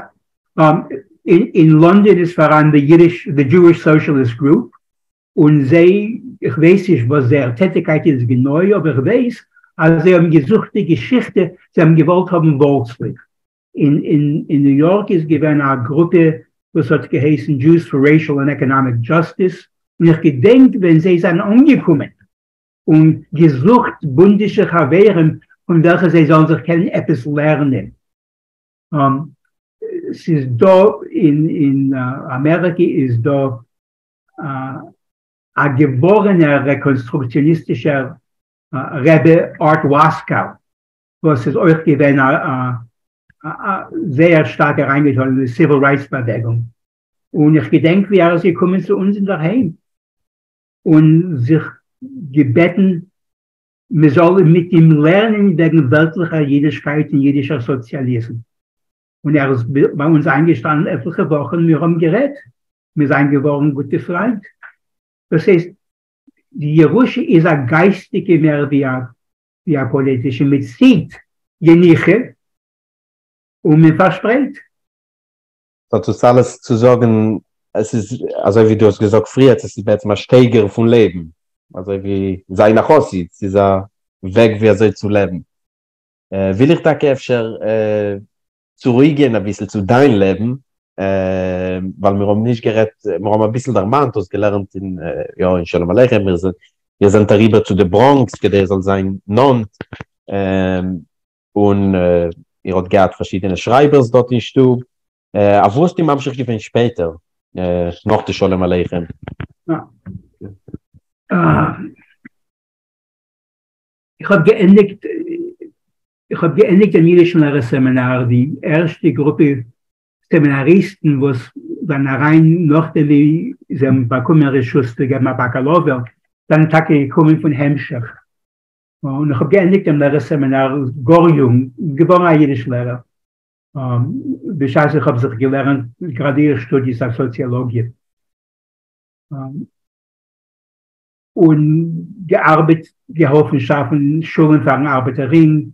אין לאנדאן איז פאראן די אידיש, די Jewish Socialist Group, און זיי, איך ווייס נישט וואס זייער טעטיגקייט איז גענוי, אבער איך ווייס אז זיי האבן געזוכט די געשיכטע, זיי האבן געוואלט האבן ווארצלען. אין ניו יארק איז געווען א גרופע וואס האט געהייסן Jews for Racial and Economic Justice, און איך געדענק ווען זיי זענען אנגעקומען און געזוכט בונדישע חברים פון וועלכע זיי זאלן זיך קענען עפעס לערנען. ס'איז דא אין אמעריקע איז דא א געווארענער רעקאנסטרוקציאניסטישער רבי ארט וואסקאו וואס איז אויך געווען א זייער שטארק אריינגעטאן אין די סיוויל רייטס באוועגונג, און איך געדענק ווי ער איז געקומען צו אונז אינדערהיים און זיך געבעטן מען זאל מיט אים לערנען וועגן וועלטליכער אידישקייט און אידישער סאציאליזם, און ער איז ביי אונז איינגעשטאנען עטליכע וואכן און מיר האבן גערעדט, מיר זענען געווארן גוטע פריינט. דאס הייסט, די ירושה איז א גייסטיגע מער ווי א פאליטישע, מען ציט יניקה און מען פארשפרייט. סאו דאס אלעס צו זאגן, עס איז אזוי ווי דו האסט געזאגט פריער, עס איז בעצם א שטייגער פון לעבן, אזוי ווי זיין א חסיד, ס'איז א וועג ווי אזוי צו לעבן. וויל איך טאקע אפשר צוריקגיין אביסל צו דיין לעבן, ווייל מיר האבן נישט גערעדט, מיר האבן אביסל דערמאנט, האסט געלערנט אין, יא, אין שלום עליכם, מיר זענען, איר זענט אריבער צו די בראנקס כדי עס זאל זיין נאנט, און איר האט געהאט פארשידענע שרייבערס דארט אין שטוב, אוואו האסטו ממשיך געווען שפעטער, נאך די שלום עליכם? איך האב געענדיגט, איך האב געענדיגט דעם אידישן לערער סעמינאר, די ערשטע גרופע סעמינאריסטן וואס זענען אריין נאכדעם ווי זיי האבן באקומען רשות צו געבן א באקאלאווער, זענען טאקע געקומען פון המשך. און איך האב געענדיגט דעם לערער סעמינאר גאר יונג, געווארן א אידיש לערער, בשעת איך האב זיך געלערנט גראדואיר שטודיעס אויף סאציאלאגיע. און געארבעט, געהאלפן שאפן שולן פארן ארבעטער רינג,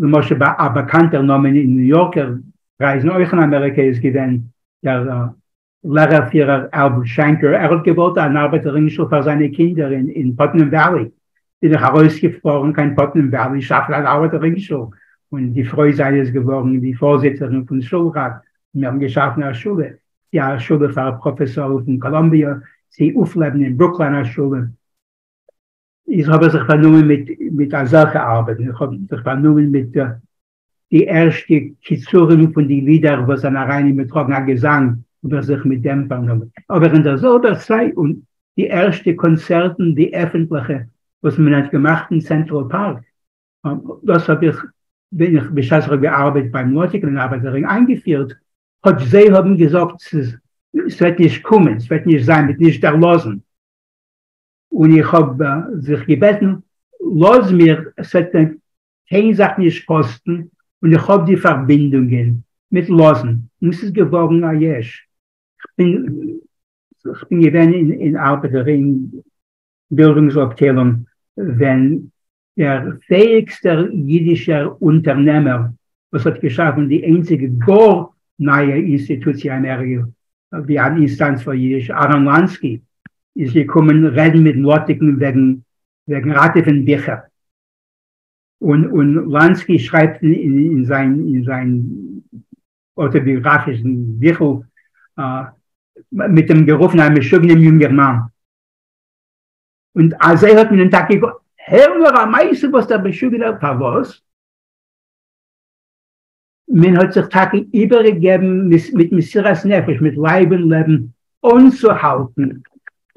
למשל א באקאנטער נאמען אין ניו יארקער קרייזן, אויך אין אמעריקע, איז געווען דער לערער פירער אלבערט שענקער, ער האט געוואלט אן ארבעטער רינג שול פאר זיינע קינדער אין פאטנעם וואלי, בין איך ארויסגעפארן קיין פאטנעם וואלי שאפן אן ארבעטער רינג שול, און די פרוי זיינע איז געווארן די פארזיצערין פון שולראט, און מיר האבן געשאפן א שולע, צי א שולע פאר פראפעסארן פון קאלאמביע, צי אויפלעבן אין ברוקליין א שולע. איז האב איך זיך פארנומען מיט מיט אזעלכע ארבעטן, איך האב זיך פארנומען מיט די ערשטע קיצורים פון די לידער וואס זענען אריין אין מיר טראגן א געזאנג, האב איך זיך מיט דעם פארנומען. אבער אין דער זעלבער צייט, און די ערשטע קאנצערטן, די עפנטליכע, וואס מען האט געמאכט אין סענטראל פארק, דאס האב איך, בין איך בשעת איך האב געארבעט ביים מלאטיקן אין ארבעטער רינג איינגעפירט, כאטש זיי האבן געזאגט ס'איז ס'וועט נישט קומען, ס'וועט נישט זיין, מ'וועט נישט דערלאזן, און איך האב זיך געבעטן לאז מיר, ס'וועט מיר קיין זאך נישט קאסטן, און איך האב די פארבינדונגען מ'וועט לאזן, און ס'איז געווארן א יש. כ'בין כ'בין געווען אין ארבעטער רינג בילדונגס אפטיילונג ווען דער פעאיגסטער אידישער אונטערנעמער וואס האט געשאפן די איינציגע גאר נייע אינסטיטוציע אין אמעריקע ווי אן אינסטאנץ פאר אידיש, אהרן לאנסקי, איז געקומען רעדן מיט מלאטיקן וועגן וועגן ראטעווען ביכער. און און לאנסקי שרייבט אין זיין אין זיין אויטאביאגראפישן ביכל מ'האט אים גערופן א משוגענעם יונגערמאן. און אזוי האט מען אים טאקע גע. הער נאר א מעשה וואס דער משוגענער פארוואס מען האט זיך טאקע איבערגעגעבן מיט מסירת נפש מיט לייב און לעבן אנצוהאלטן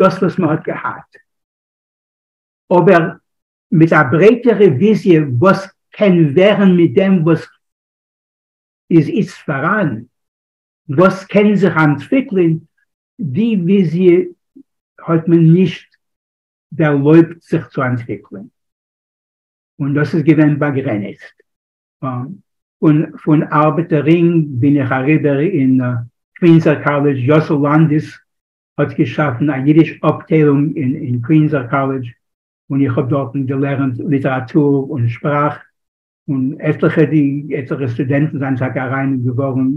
דאס וואס מען האט געהאט, אבער מיט א ברייטערע וויזיע וואס קען ווערן מיט דעם וואס איז איצט פאראן, וואס קען זיך אנטוויקלען, די וויזיע האט מען נישט דערלויבט זיך צו אנטוויקלען, און דאס איז געווען באגרעניצט. און פון ארבעטער רינג בין איך אריבער אין קווינסער קאלעדזש, יאסל לאנדיס האט געשאפן א אידיש אפטיילונג אין קווינסער קאלעדזש, און איך האב דארטן געלערנט ליטעראטור און שפראך, און עטליכע די עטליכע סטודענטן זענען טאקע אריין און געווארן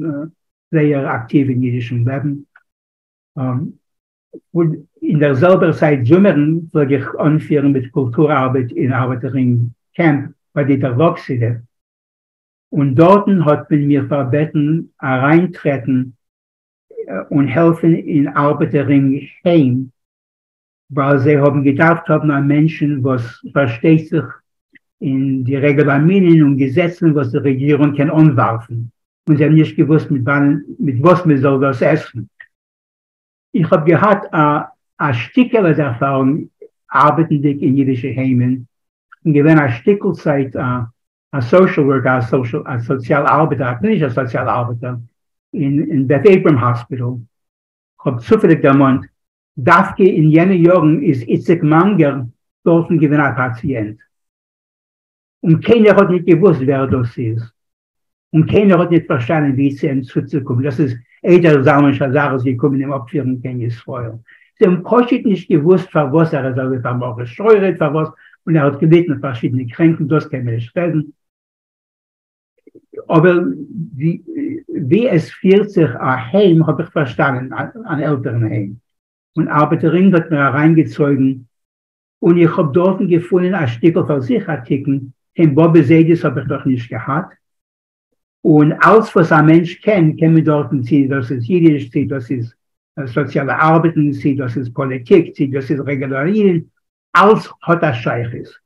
זייער אקטיוו אין אידישן לעבן. און אין דער זעלבער צייט זומערן פלעג איך אנפירן מיט קולטור ארבעט אין ארבעטער רינג קעמפ ביי די דערוואקסענע, און דארטן האט מען מיר פארבעטן אריינטרעטן און העלפן אין ארבעטער רינג היים, ווייל זיי האבן געדארפט האבן א מענטשן וואס פארשטייט זיך אין די רעגולאמינען און געזעצן וואס די רעגירונג קען אנווארפן, און זיי האבן נישט געוואוסט מיט וואס מען זאל דאס עסן. איך האב געהאט א שטיקעלע ערפארונג ארבעטנדיג אין אידישע היימען, כ'בין געווען א שטיקל צייט א א social worker, א סאציאל ארבעטער, א קלינישער סאציאל ארבעטער אין Beth Abraham Hospital, כ'האב צופעליג דערמאנט, דווקא אין יענע יארן איז איציק מאנגער דארטן געווען א פאציענט, און קיינער האט ניט געוואוסט ווער דאס איז, און קיינער האט ניט פארשטאנען ווי צו אים צוצוקומען, דאס איז איידער זלמן שזר איז געקומען אים אפפירן קיין ישראל. זיי האבן פשוט נישט געוואוסט פארוואס ער איז אזוי פארמרה-שחורה'ט, פארוואס, און ער האט געליטן פארשידענע קרענקן, דאס קען מען נישט רעדן. אבער ווי עס פירט זיך א היים האב איך פארשטאנען, אן עלטערן היים, און ארבעטער רינג האט מיר אריינגעצויגן, און איך האב דארטן געפונען א שטיקל פאר זיך א תיקון, קיין באבע זיידעס האב איך דאך נישט געהאט, און אלץ וואס א מענטש קען, קען מען דארטן, צי דאס איז אידיש, צי דאס איז סאציאלע ארבעטן, צי דאס איז פאליטיק, צי דאס איז רעגולארירן, אלץ האט א שייכות.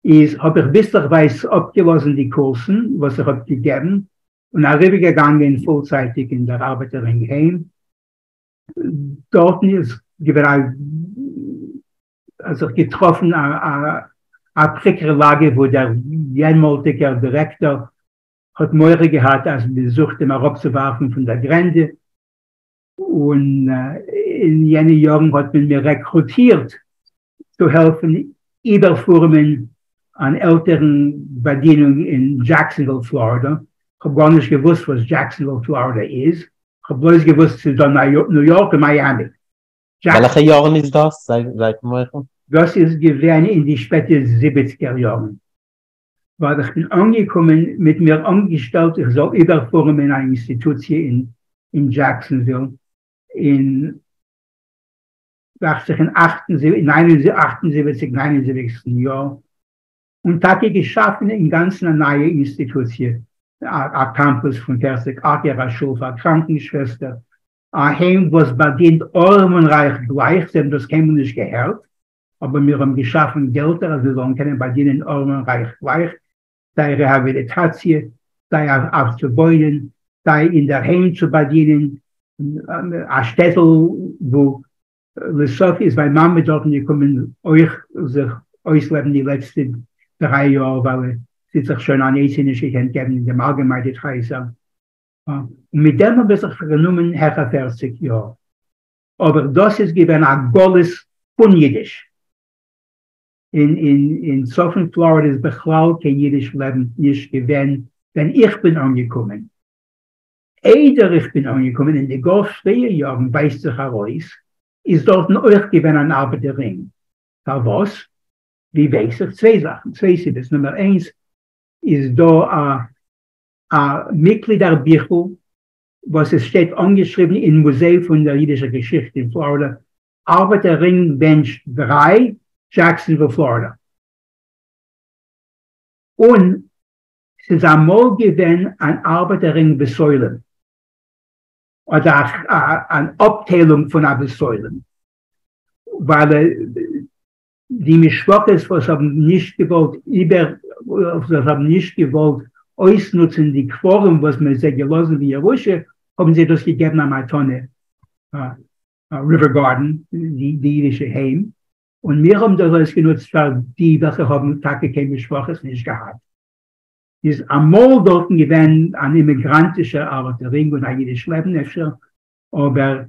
איז האב איך ביסלעכווייז אפגעלאזן די קורסן וואס איך האב געגעבן, און אריבערגעגאנגען פולצייטיג אין דער ארבעטער רינג היים. דארטן איז געווען א, האט זיך געטראפן א פריקרע לאגע וואו דער יענמאלטיגער דירעקטאר האט מורא געהאט אז מען זוכט אים אראפצואווארפן פון דער גרענדע, און אין יענע יארן האט מען מיר רעקרוטירט צו העלפן איבערפארעמען אן עלטערן באדינונג אין דזשעקסאנוויל פלארידא, כ'האב גארנישט געוואוסט וואס דזשעקסאנוויל פלארידא איז, כ'האב בלויז געוואוסט ס'איז דא ניו יארק און מיאמי. וועלכע יארן איז דאס? זייט מוחל. דאס איז געווען אין די שפעטע זיבעציגער יארן, ווייל איך בין אנגעקומען מ'האט מיר אנגעשטעלט איך זאל איבערפארעמען א אינסטיטוציע אין דזשעקסאנוויל אין דאכט זיך אין אַכט און זיבעציק ניין און זיבעציגסטן יאר, און טאקע געשאפן אינגאנצן א נייע אינסטיטוציע, א קאמפוס פון פערציג אקער, א שול פאר קראנקן-שוועסטער, א היים וואס באדינט ארעם און רייך גלייך, זיי האבן דאס קיינמאל נישט געהערט, אבער מיר האבן געשאפן געלטער אז מיר זאלן קענען באדינען ארעם און רייך גלייך, סיי רעהאביליטאציע, סיי אויף צו וואוינען, סיי אינדערהיים צו באדינען, א שטעטל וואו לסוף איז מיין מאמע דארטן געקומען אויך זיך אויסלעבן די לעצטע דריי יאר ווייל זי האט זיך שוין אן עצה נישט געקענט געבן אין דעם אלגעמיינע הייזער, און מיט דעם האב איך זיך פארגענומען העכער פערציג יאר, אבער דאס איז געווען א גלות פון אידיש. אין אין צפון פלארידע איז בכלל קיין אידיש לעבן נישט געווען ווען איך בין אנגעקומען. איידער איך בין אנגעקומען אין די גאר פריע יארן ווייזט זיך ארויס איז דארטן אויך געווען אן ארבעטער רינג. פארוואס? ווי ווייס איך? צוויי זאכן, צוויי סיבות. נומער איינס איז דא א א מיטגלידער ביכל וואס עס שטייט אנגעשריבן אין מוזיי פון דער אידישער געשיכטע אין פלארידע ארבעטער רינג בענטש 3, דזשעקסאנוויל פלארידע. און ס'איז אמאל געווען אן ארבעטער רינג בית עולם, אדער אן אפטיילונג פון א בית עולם, ווייל די משפחות וואס האבן נישט געוואלט איבער, וואס האבן נישט געוואלט אויסנוצן די קברים וואס מען האט זיי געלאזן בירושה, האבן זיי דאס געגעבן א מתנה. ריווער גארדן, די אידישע היים, און מיר האבן דאס אויסגענוצט פאר די וועלכע האבן טאקע קיין משפחות נישט געהאט. איז אמאל דארטן געווען אן אימיגראנטישער ארבעטער רינג און א אידיש לעבן אפשר, אבער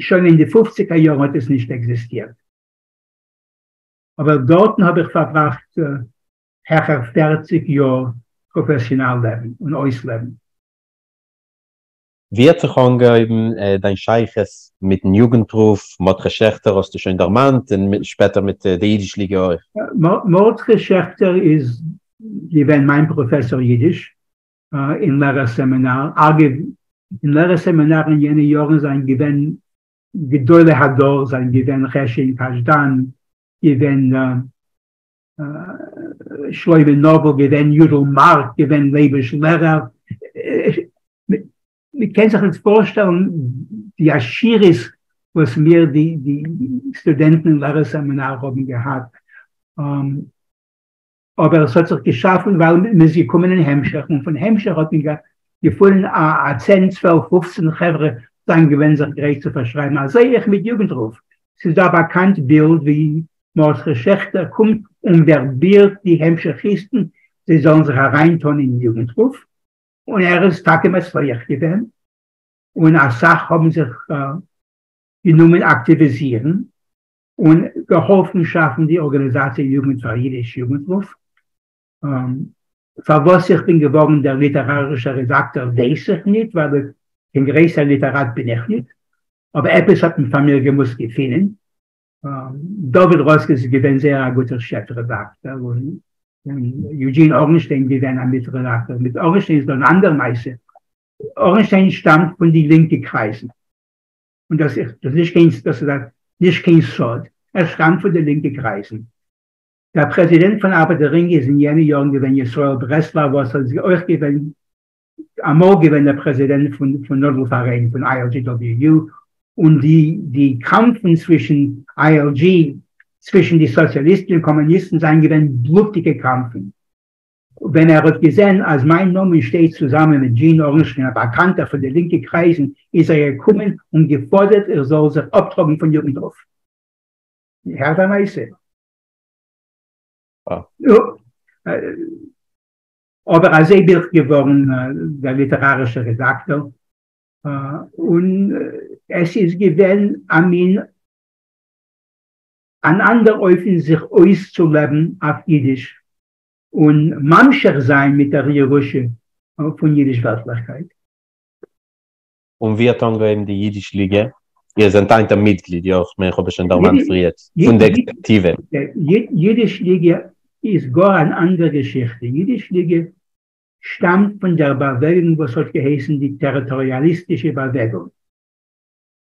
שוין אין די פופציגער יארן האט עס נישט עקזיסטירט. אבער דארטן האב איך פארבראכט העכער פערציג יאר פראפעסיאנאל לעבן און אויסלעבן. ווי האט זיך אנגעהויבן דיין שייכות מיטן יוגנטרוף, מרדכי שעכטער האסטו שוין דערמאנט, און שפעטער מיט די אידיש ליגע אויך? מרדכי שעכטער איז געווען מיין פראפעסאר אידיש אין לערער סעמינאר, אגב, אין לערער סעמינאר אין יענע יארן זענען געווען גדולי הדור, זענען געווען חשין קאשדאן, געווען שלמה נאבל, געווען יודל מארק, געווען לייביש לערער, מען קען זיך נישט פארשטעלן די עשירות וואס מיר די סטודענטן אין לערער סעמינאר האבן געהאט, אבער עס האט זיך געשאפן ווייל מען איז געקומען אין המשך, און פון המשך האט מען געפונען א צען צוועלף פופצן חברה זענען געווען זיך גרייט צו פארשרייבן, אזוי אויך מיט יוגנטרוף, ס'איז דא א באקאנט בילד ווי מרדכי שעכטער קומט און ווערבירט די המשכיסטן. זיי זאלן זיך אריינטון אין יוגנטרוף, און ער איז טאקע מצליח געווען, און אסאך האבן זיך גענומען אקטיוויזירן און געהאלפן שאפן די ארגאניזאציע יוגנט פאר אידיש יוגנטרוף. פארוואס איך בין געווארן דער ליטערארישער רעדאקטאר ווייס איך ניט, ווייל קיין גרויסער ליטעראט בין איך ניט, אבער עפעס האט מען פאר מיר געמוזט געפינען. דוד ראסקעס איז געווען זייער א גוטער שעף רעדאקטאר, און יוג'ין ארנשטיין געווען א מיט רעדאקטאר. מיט ארנשטיין איז דא אן אנדער מעשה. ארנשטיין שטאמט פון די לינקע קרייזן, און דאס איז נישט קיין, דאס איז נישט קיין סוד, ער שטאמט פון די לינקע קרייזן. דער פרעזידענט פון ארבעטער רינג איז אין יענע יארן געווען ישראל ברעסלאוו וואס איז אויך געווען אמאל געווען דער פרעזידענט פון נאדל פאראיין פון ILGWU, און די די קאמפן צווישן ILG צווישן די סאציאליסטן און קאמוניסטן זענען געווען בלוטיגע קאמפן. ווען ער האט געזען אז מיין נאמען שטייט צוזאמען מיט דזשין ארנשטיין א באקאנטער פון די לינקע קרייזן איז ער געקומען און געפאדערט איך זאל זיך אפטראגן פון יוגנטרוף. הערט א מעשה. אבער אזוי בין איך געווארן דער ליטערארישער רעדאקטאר, און עס איז געווען א מין אן אנדער אופן זיך אויסצולעבן אויף אידיש און ממשיך זיין מיט דער ירושה פון אידיש וועלטליכקייט. און ווי האט אנגעהויבן די אידיש ליגע? איר זענט היינט א מיטגליד, יא? כ'מיין איך האב עס שוין דערמאנט פריער, פון די עקזעקוטיווע. אידיש ליגע איז גאר אן אנדער געשיכטע. אידיש ליגע שטאמט פון דער באוועגונג וואס האט געהייסן די טעריטאריאליסטישע באוועגונג.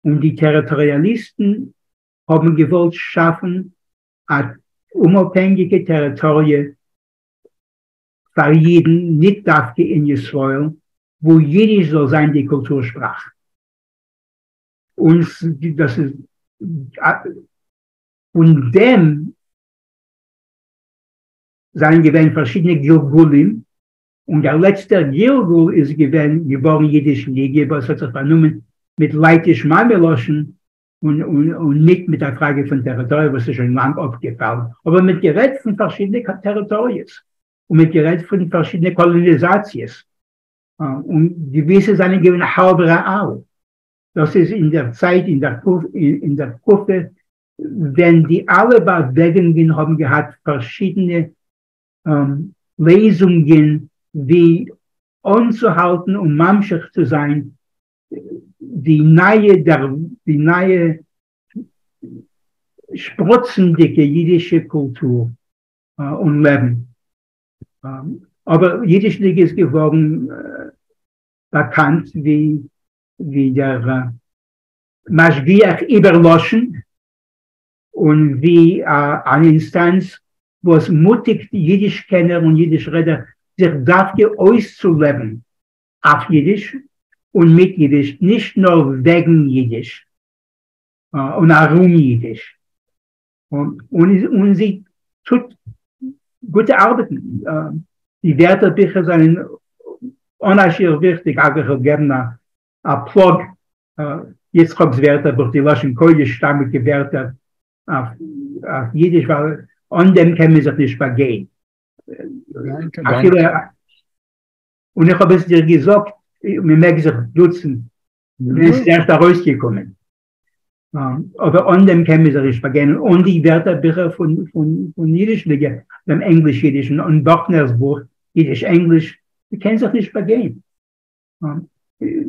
און די טעריטאריאליסטן האבן געוואלט שאפן א אומאפהענגיקע טעריטאריע פאר אידן, ניט דווקא אין ישראל, וואו אידיש זאל זיין די קולטור שפראך. און דאס איז פון דעם זענען געווען פארשידענע גלגולים, און דער לעצטער גלגול איז געווען געווארן אידיש ליגע וואס האט זיך פארנומען מיט לייטיש מאמע לשון און ניט מיט א פראגע פון טעריטאריע וואס איז שוין לאנג אפגעפאלן, אבער מ'האט גערעדט פון פארשידענע טעריטאריעס און מ'האט גערעדט פון פארשידענע קאלאניזאציעס, און געוויסע זענען געווען האלב רעאל, דאס איז אין דער צייט אין דער תקופה ווען די אלע באוועגונגען האבן געהאט פארשידענע לעזונגען ווי אנצוהאלטן און ממשיך צו זיין די נייע די נייע שפראצנדיגע אידישע קולטור און לעבן. אבער אידיש ליגע איז געווארן באקאנט ווי ווי דער משגיח איבער לשון און ווי אן אינסטאנץ וואס מוטיגט אידיש קענער און אידיש רעדער זיך דווקא אויסצולעבן אויף אידיש און מיט אידיש, נישט נאר וועגן אידיש און ארום אידיש. און זי טוט גוטע ארבעטן, די ווערטערביכער זענען אן א שיעור וויכטיג, אגב איך וועל געבן א פלאג, יצחק'ס ווערטערבוך, די לשון קודש שטאמיגע ווערטער אויף אידיש, ווייל אן דעם קען מען זיך נישט באגיין. אפילו, און איך האב עס דיר געזאגט, מען מעג זיך דוצן, ווען עס איז ערשט ארויסגעקומען. אבער אן דעם קען מען זיך נישט באגיין, אן די ווערטערביכער פון אידיש ליגע, דעם ענגליש-אידיש און באכנער'ס בוך אידיש-ענגליש, מען קען זיך נישט באגיין.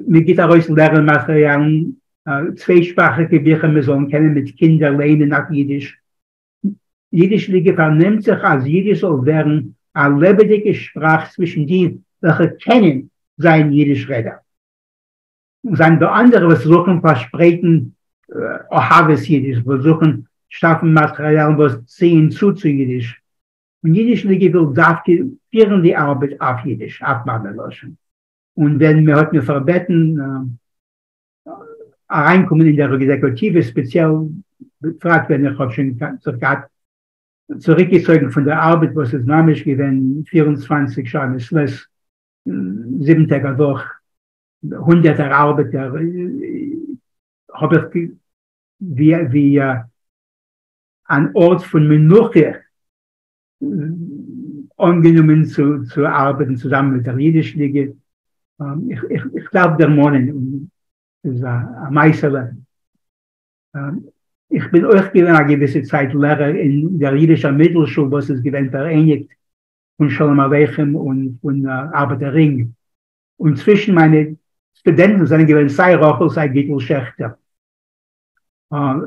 מען גיט ארויס לערן מאטעריאלן, צוויי-שפראכיגע ביכער מען זאלן קענען מיט קינדער לערנען אויף אידיש. אידיש ליגע פארנעמט זיך אז אידיש זאל ווערן א לעבעדיגע שפראך צווישן די וועלכע קענען זיין אידיש רעדער. און זענען דא אנדערע וואס זוכן פארשפרייטן אהבת אידיש, וואס זוכן שאפן מאטריאלן וואס ציען צו צו אידיש, און אידיש ליגע וויל דווקא פירן די ארבעט אויף אידיש, אויף מאמע לשון. און ווען מען האט מיר פארבעטן אריינקומען אין דער עקזעקוטיווע, ספעציעל בפרט ווען איך האב שוין זיך געהאט צוריקגעצויגן פון דער ארבעט וואס איז ממש געווען 24 שעה מעת לעת, זיבן טעג א וואך, הונדערטער ארבעטער, האב איך ווי ווי אן ארט פון מנוחה. אנגענומען צו צו ארבעטן צוזאמען מיט דער אידיש ליגע. איך איך איך דארף דערמאנען, און ס'איז א מעשה'לע. איך בין אויך געווען א געוויסע צייט לערער אין דער אידישער מיטלשול וואס איז געווען פאראייניגט פון שלום עליכם און פון ארבעטער רינג, און צווישן מיינע סטודענטן זענען געווען סיי רחל סיי גיטל שעכטער.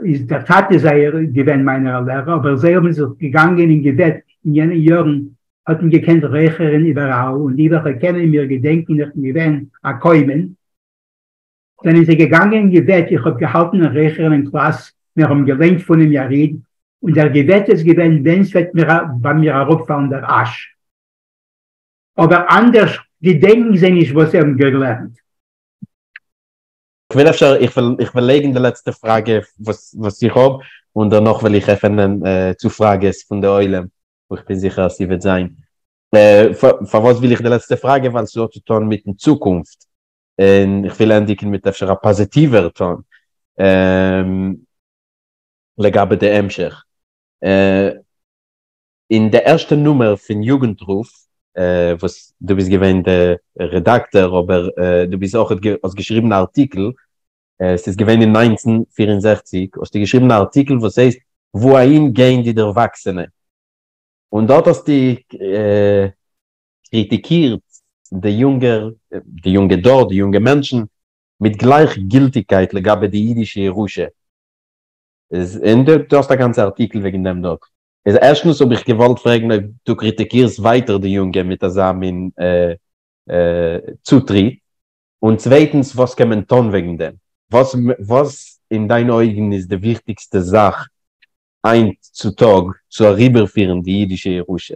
איז דער טאטע זייער געווען מיינער א לערער, אבער זיי האבן זיך געגאנגען אין געוועט, אין יענע יארן האט מען געקענט רייכערן איבעראל, און די וועלכע קענען מיר געדענקען איך בין געווען א קוימען, זענען זיי געגאנגען אין געוועט, איך האב געהאלטן אין רייכערן אין קלאס, מיר האבן געליינט פונעם יריד, און דער געוועט איז געווען ווען ס'וועט ביי מיר אראפפאלן דער אש. אבער אנדערש געדענקן זיי נישט וואס זיי האבן געלערנט. כ'וויל אפשר, איך וועל, איך וועל לייגן די לעצטע פראגע וואס וואס איך האב, און דערנאך וועל איך עפענען צו פראגעס פון די עולם, וואו איך בין זיכער אז ס'וועט זיין. פארוואס וויל איך די לעצטע פראגע? ווייל ס'האט צו טון מיטן צוקונפט, און איך וויל ענדיגן מיט אפשר א פאזיטיווער טאן לגבי די המשך. אין די ערשטע נומער פון יוגנטרוף, וואס דו ביסט געווען די רעדאקטער, אבער דו ביסט אויך האסט געשריבן א ארטיקל, ס'איז געווען אין 1964, האסטו געשריבן א ארטיקל וואס הייסט וואו אהין גייען די דערוואקסענע? און דארט האסטו קריטיקירט די יונגער, די יונגע דור, די יונגע מענטשן, מיט גלייכגילטיגקייט לגבי די אידישע ירושה. איז, און דו האסט א גאנצע ארטיקל וועגן דעם דארט. איז ערשטנס האב איך געוואלט פרעגן אויב דו קריטיקירסט ווייטער די יונגע מיט אזא מין צוטריט, און צווייטנס וואס קען מען טון וועגן דעם? וואס וואס אין דיינע אויגן איז די וויכטיגסטע זאך היינט צו טאג צו אריבערפירן די אידישע ירושה?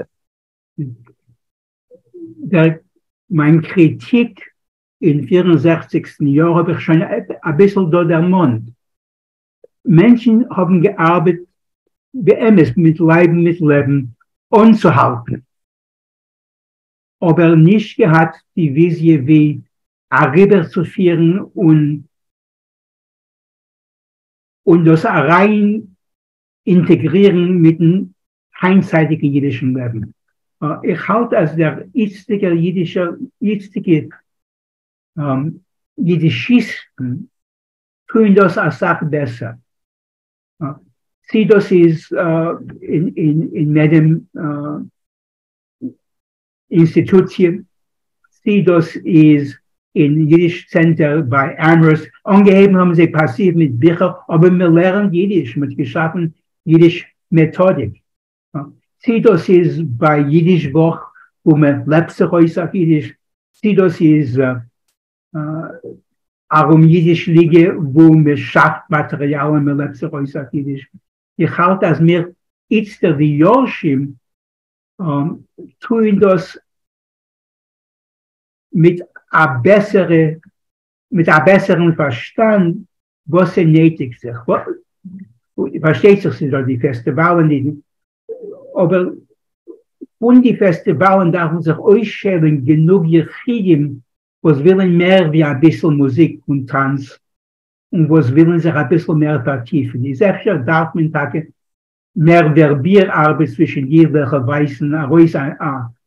דער מיין קריטיק אין פיר און זעכציגסטן יאר האב איך שוין אביסל דא דערמאנט. מענטשן האבן געארבעט באמת מיט לייב און מיט לעבן אנצוהאלטן, אבער נישט געהאט די וויזיע ווי אריבערצופירן און און דאס אריין אינטעגרירן מיטן היינטצייטיגן אידישן לעבן. איך האלט אז דער איצטיגער אידישער איצטיגע אידישיסטן טוען דאס אסאך בעסער. צי דאס איז אין מעדעם אינסטיטוציע, צי דאס איז אין אידיש צענטער ביי אמהרסט, אנגעהויבן האבן זיי פאסיוו מיט ביכער, אבער מען לערנט אידיש, מען האט געשאפן אידיש מעטאדיק, צי דאס איז ביי אידיש וואך וואו מען לעבט זיך אויס אויף אידיש, צי דאס איז ארום אידיש ליגע וואו מען שאפט מאטריאל און מען לעבט זיך אויס אויף אידיש. איך האלט אז מיר איצטער די יורשים טוען דאס מיט א בעסערע מיט א בעסערן פארשטאנד וואס ס'נייטיגט זיך. פארשטייט זיך ס'איז דא די פעסטיוואלן אבער פון די פעסטיוואלן דארפן זיך אויסשעלן גענוג יחידים וואס ווילן מער ווי אביסל מוזיק און טאנץ, און וואס ווילן זיך אביסל מער פארטיפן, איז אפשר דארף מען טאקע מער ווערביר ארבעט צווישן די וועלכע ווייזן ארויס אן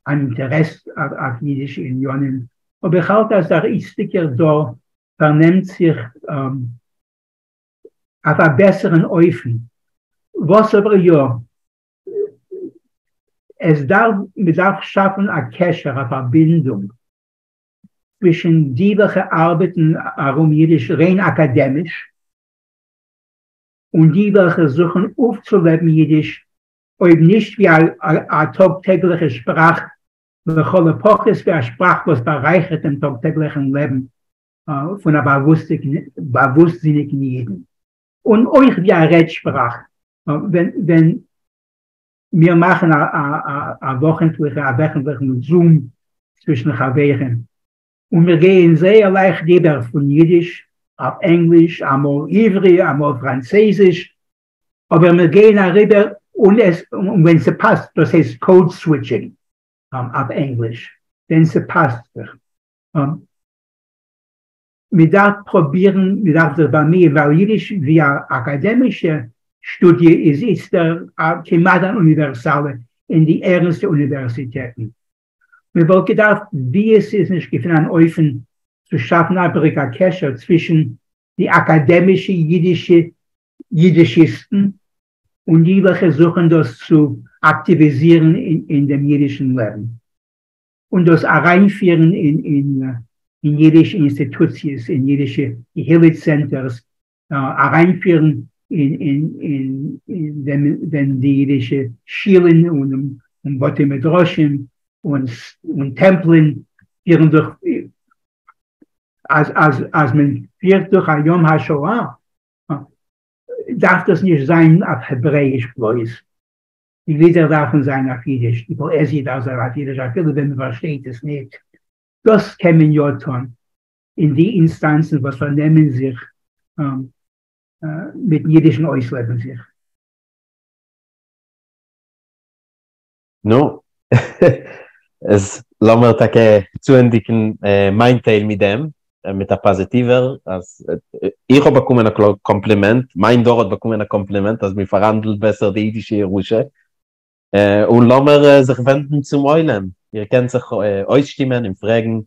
אינטערעס אויף אידישע עניינים, אבער איך האלט אז דער איצטיגער דור פארנעמט זיך אויף א בעסערן אופן, וואס אבער יא, עס דארף, מען דארף שאפן א קשר, א פארבינדונג, צווישן די וועלכע ארבעטן ארום אידיש ריין אקאדעמיש, און די וועלכע זוכן אויפצולעבן אידיש, אויב נישט ווי א טאג טעגליכע שפראך, לכל הפחות ווי א שפראך וואס בארייכערט דעם טאג טעגליכן לעבן פון א באוואוסטזיניגן אידן, און אויך ווי א רעד שפראך, ווען מיר מאכן א וואכענטליכע א וועכענטליכן זום צווישן חברים, און מיר גייען זייער לייכט איבער פון אידיש אויף ענגליש, אמאל עברי, אמאל פראנצויזיש, אבער מיר גייען אריבער און עס, און ווען ס'פאסט, דאס הייסט code switching אויף ענגליש, ווען ס'פאסט זיך. מען דארף פרובירן, מען דארף זיך באמיען, ווייל אידיש ווי א אקאדעמישע שטודיע איז איצטער כמעט אן אוניווערסאלע. אין די ערנסטע אוניווערסיטעטן. מען וואלט געדארפט ווי עס איז נישט געפינען אן אופן צו שאפן א בריק א קשר צווישן די אקאדעמישע אידישע אידישיסטן און די וועלכע זוכן דאס צו אקטיוויזירן אין דעם אידישן לעבן און דאס אריינפירן אין אידישע אינסטיטוציעס, אין אידישע קהילה צענטערס, אריינפירן אין ווען די אידישע שילן און בתי מדרשים און טעמפלען פירן דורך, אז מען פירט דורך א יום השואה דארף דאס נישט זיין אויף העברעאיש בלויז, די לידער דארפן זיין אויף אידיש, די פאעזיע דארף זיין אויף אידיש אפילו ווען מען פארשטייט עס ניט, דאס קען מען יא טון אין די אינסטאנצן וואס פארנעמען זיך מיטן אידישן אויסלעבן זיך. נו, איז לאמיר טאקע צוענדיגן מיין טייל מיט דעם, מיט א פאזיטיווער, אז איך האב באקומען א קאמפלימענט, מיין דור האט באקומען א קאמפלימענט אז מען פארהאנדלט בעסער די אידישע ירושה, און לאמיר זיך ווענדן צום עולם, איר קענט זיך אויסשטימען און פרעגן,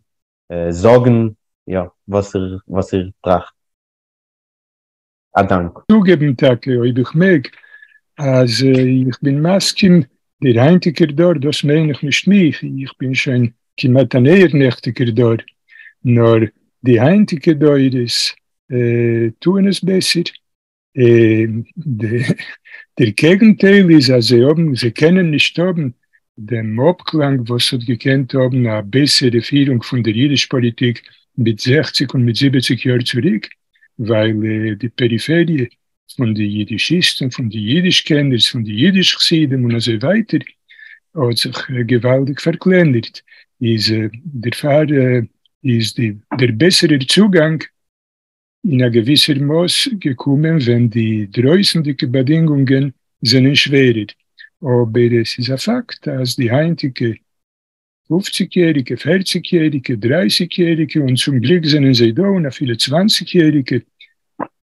זאגן, יא, וואס איר וואס איר טראכט. א דאנק. צוגעבן טאקע, אויב איך מעג, אז איך בין מסכים, דער היינטיגער דור, דאס מיין איך נישט מיך, איך בין שוין כמעט אן אייערנעכטיגער דור, נאר די היינטיגע דורות טוען עס בעסער. דער קעגנטייל איז אז זיי האבן, זיי קענען נישט האבן דעם אפקלאנג וואס האט געקענט האבן א בעסערע פירונג פון דער אידיש פאליטיק מיט זעכציג און מיט זיבעציג יאר צוריק, ווייל די פעריפעריע פון די אידישיסטן, פון די אידיש קענערס, פון די אידיש חסידים און אזוי ווייטער האט זיך געוואלדיג פארקלענערט, איז דערפאר איז די דער בעסערער צוגאנג אין א געוויסער מאס געקומען ווען די דרויסנדיגע באדינגונגען זענען שווערער, אבער עס איז א פאקט אז די היינטיגע פופציג יעריגע, פערציג יעריגע, דרייסיג יעריגע, און צום גליק זענען זיי דא, און אפילו צוואנציג יעריגע,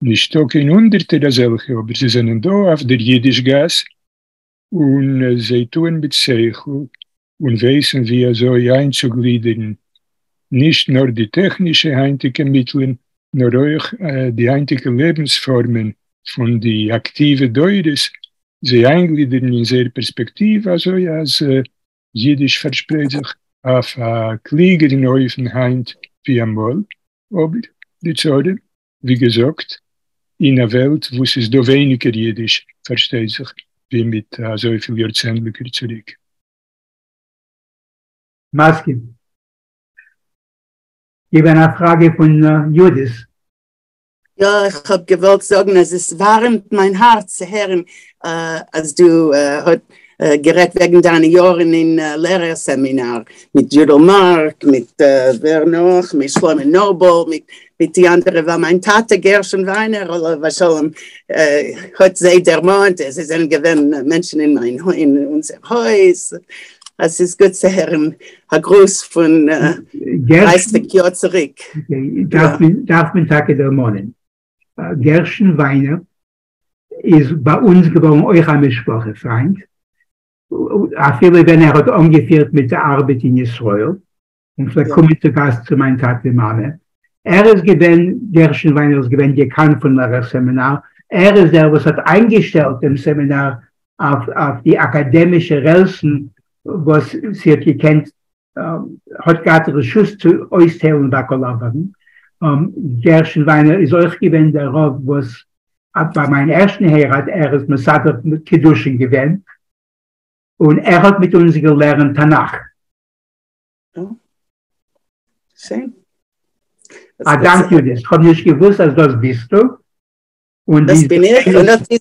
נישטא קיין הונדערטער אזעלכע, אבער זיי זענען דא אויף דער אידיש גאס, און זיי טוען מיט שכל, און ווייסן ווי אזוי איינצוגלידערן נישט נאר די טעכנישע היינטיגע מיטלען, נאר אויך די היינטיגע לעבנס פארמען פון די אקטיווע דורות, זיי איינגלידערן אין זייער פערספעקטיוו אזוי אז יידיש פארשפרייט זיך אויף א קלוגערן אופן היינט ווי אמאל, אבער די צרה, ווי געזאגט, אין א וועלט וואו ס'איז דא ווייניגער יידיש, פארשטייט זיך, ווי מיט אזויפיל יארצענדליגער צוריק. מסכים. געווען א פראגע פון יהודית. יא, איך האב געוואלט זאגן אז עס ווארעמט מיין הארץ צו הערן אז דו האט גערעדט וועגן דיינע יארן אין לערער סעמינאר מיט יודל מארק, מיט ווער נאך, מיט שלמה נאבל, מיט די אנדערע, ווייל מיין טאטע גרשון וויינער עליו השלום האט זיי דערמאנט, זיי זענען געווען מענטשן אין מיין אין אונזער הויז, אז ס'איז גוט צו הערן א גרוס פון דרייסיג יאר צוריק. דארף מען טאקע דערמאנען, גרשון וויינער איז ביי אונז געווארן אויך א משפחה פריינט, אפילו ווען ער האט אנגעפירט מיט די ארבעט אין ישראל, און פלעגט קומען צו גאסט צו מיין טאטע מאמע, ער איז געווען, גרשון וויינער איז געווען דעקאן פון לערער סעמינאר, ער איז דער וואס האט איינגעשטעלט דעם סעמינאר אויף די אקאדעמישע רעלסן וואס זי האט געקענט, האט געהאט רשות צו אויסטיילן באקאלאווערן. גרשון וויינער איז אויך געווען דער רב וואס ביי מיין ערשטן הייראט ער איז מסדר קידושין געווען, און ער האט מיט אונז געלערנט תנך. שיין. א דאנק יהודית, כ'האב נישט געוואוסט אז דאס ביסטו. דאס בין איך, און אט איז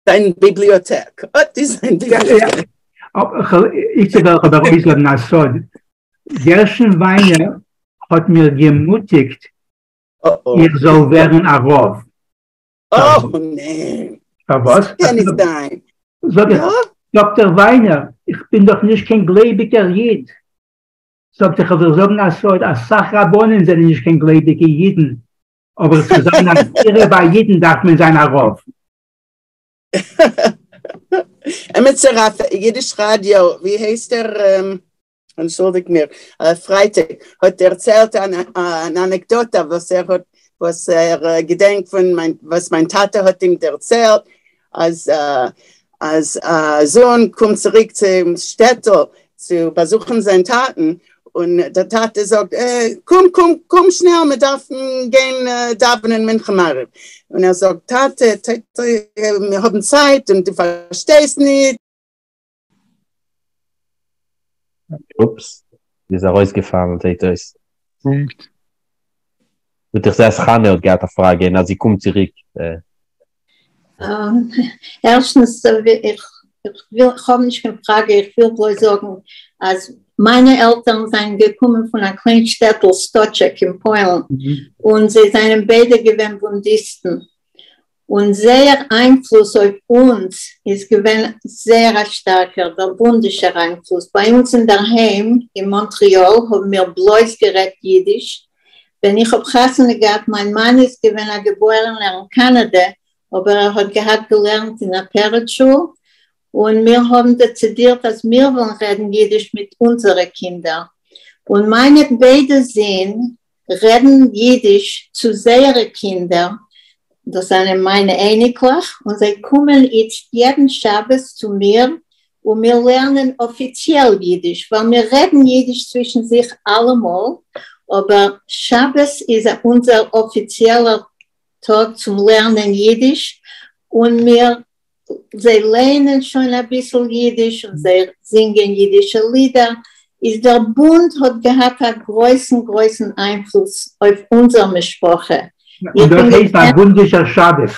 זיין ביבליאטעק, אט איז זיין ביבליאטעק. איצטער וועל איך אבער אויסגעבן א סוד, גרשון וויינער האט מיר געמוטיגט איך זאל ווערן א רב. אוי ניין! פארוואס? ס'קען נישט זיין. זאג איך, דאקטער וויינער, איך בין דאך נישט קיין גלייביגער איד. זאגט ער, כ'וועל דיר זאגן א סוד, אסאך רבנים זענען נישט קיין גלייביגע אידן, אבער צו זיין א פירער ביי אידן דארף מען זיין א רב. עמיצער אויף יידיש ראדיא, ווי הייסט ער, אנטשולדיגט מיר, פרייטאג האט דערציילט אן אנעקדאטע וואס ער האט וואס ער געדענקט פון מיין וואס מיין טאטע האט אים דערציילט אז אז א זון קומט צוריק צום שטעטל צו באזוכן זיין טאטן און דער טאטע זאגט קום קום קום שנעל מען דארף גיין דאווענען מנחה מעריב און ער זאגט טאטע מיר האבן צייט און דו פארשטייסט ניט. אופס, איז ארויסגעפאלן זעהט אויס. פונקט. גוט איך זעה אז חנה האט געהאט א פראגע און אז זי קומט צוריק. ערשטנס, איך וויל, איך האב נישט קיין פראגע, איך וויל בלויז זאגן אז מיינע עלטערן זענען געקומען פון א קליין שטעטל סטאטשעק אין פוילן, און זיי זענען ביידע געווען בונדיסטן, און זייער איינפלוס אויף אונז איז געווען זייער א שטארקער, דער בונדישער איינפלוס. ביי אונז אינדערהיים אין מאנטריאל האבן מיר בלויז גערעדט אידיש. ווען איך האב חתונה געהאט, מיין מאן איז געווען א געבוירענער אין קאנאדע, אבער ער האט געהאט געלערנט אין א פרץ שול, און מיר האבן דעצידירט אז מיר ווילן רעדן אידיש מיט אונזערע קינדער, און מיינע ביידע זין רעדן אידיש צו זייערע קינדער, דאס זענען מיינע אייניקלעך, און זיי קומען איצט יעדן שבת צו מיר און מיר לערנען אפיציעל אידיש, ווייל מיר רעדן אידיש צווישן זיך אלעמאל, אבער שבת איז אונזער אפיציעלער טאג צום לערנען אידיש, און מיר זיי לייענען שוין אביסל אידיש און זיי זינגען אידישע לידער, איז דער בונד האט געהאט א גרויסן גרויסן איינפלוס אויף אונזער משפחה. און דאס הייסט א בונדישער שבת.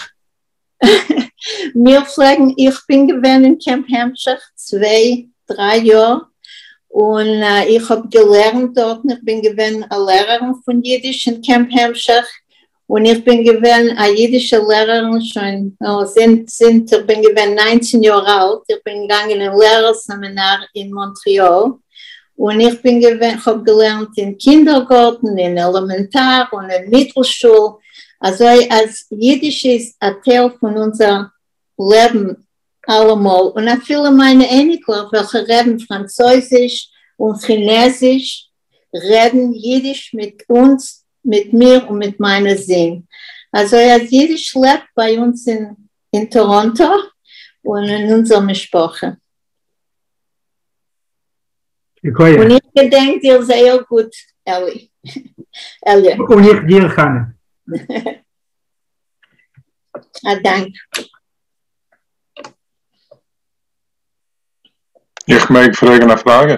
מיר פלעגן, איך בין געווען אין קעמפ המשך צוויי דריי יאר, און איך האב געלערנט דארטן, איך בין געווען א לערערין פון אידיש אין קעמפ המשך, און איך בין געווען א אידישע לערערין שוין זינט זינט איך בין געווען ניינצן יאר אלט, איך בין געגאנגען אין לערער סעמינאר אין מאנטריאל, און איך בין געווען, כ'האב געלערנט אין קינדערגארטן, אין עלעמענטאר און אין מיטלשול, אזוי אז אידיש איז א טייל פון אונזער לעבן אלעמאל, און אפילו מיינע אייניקלעך וועלכע רעדן פראנצויזיש און כינעזיש רעדן אידיש מיט אונז, מיט מיר און מיט מיינע זין. אזוי אז אידיש לעבט ביי אונז אין טאראנטא און אין אונזער משפחה. און איך געדענק דיר זייער גוט אלי. אלי'. און איך דיר חנה. א דאנק. איך מעג פרעגן א פראגע?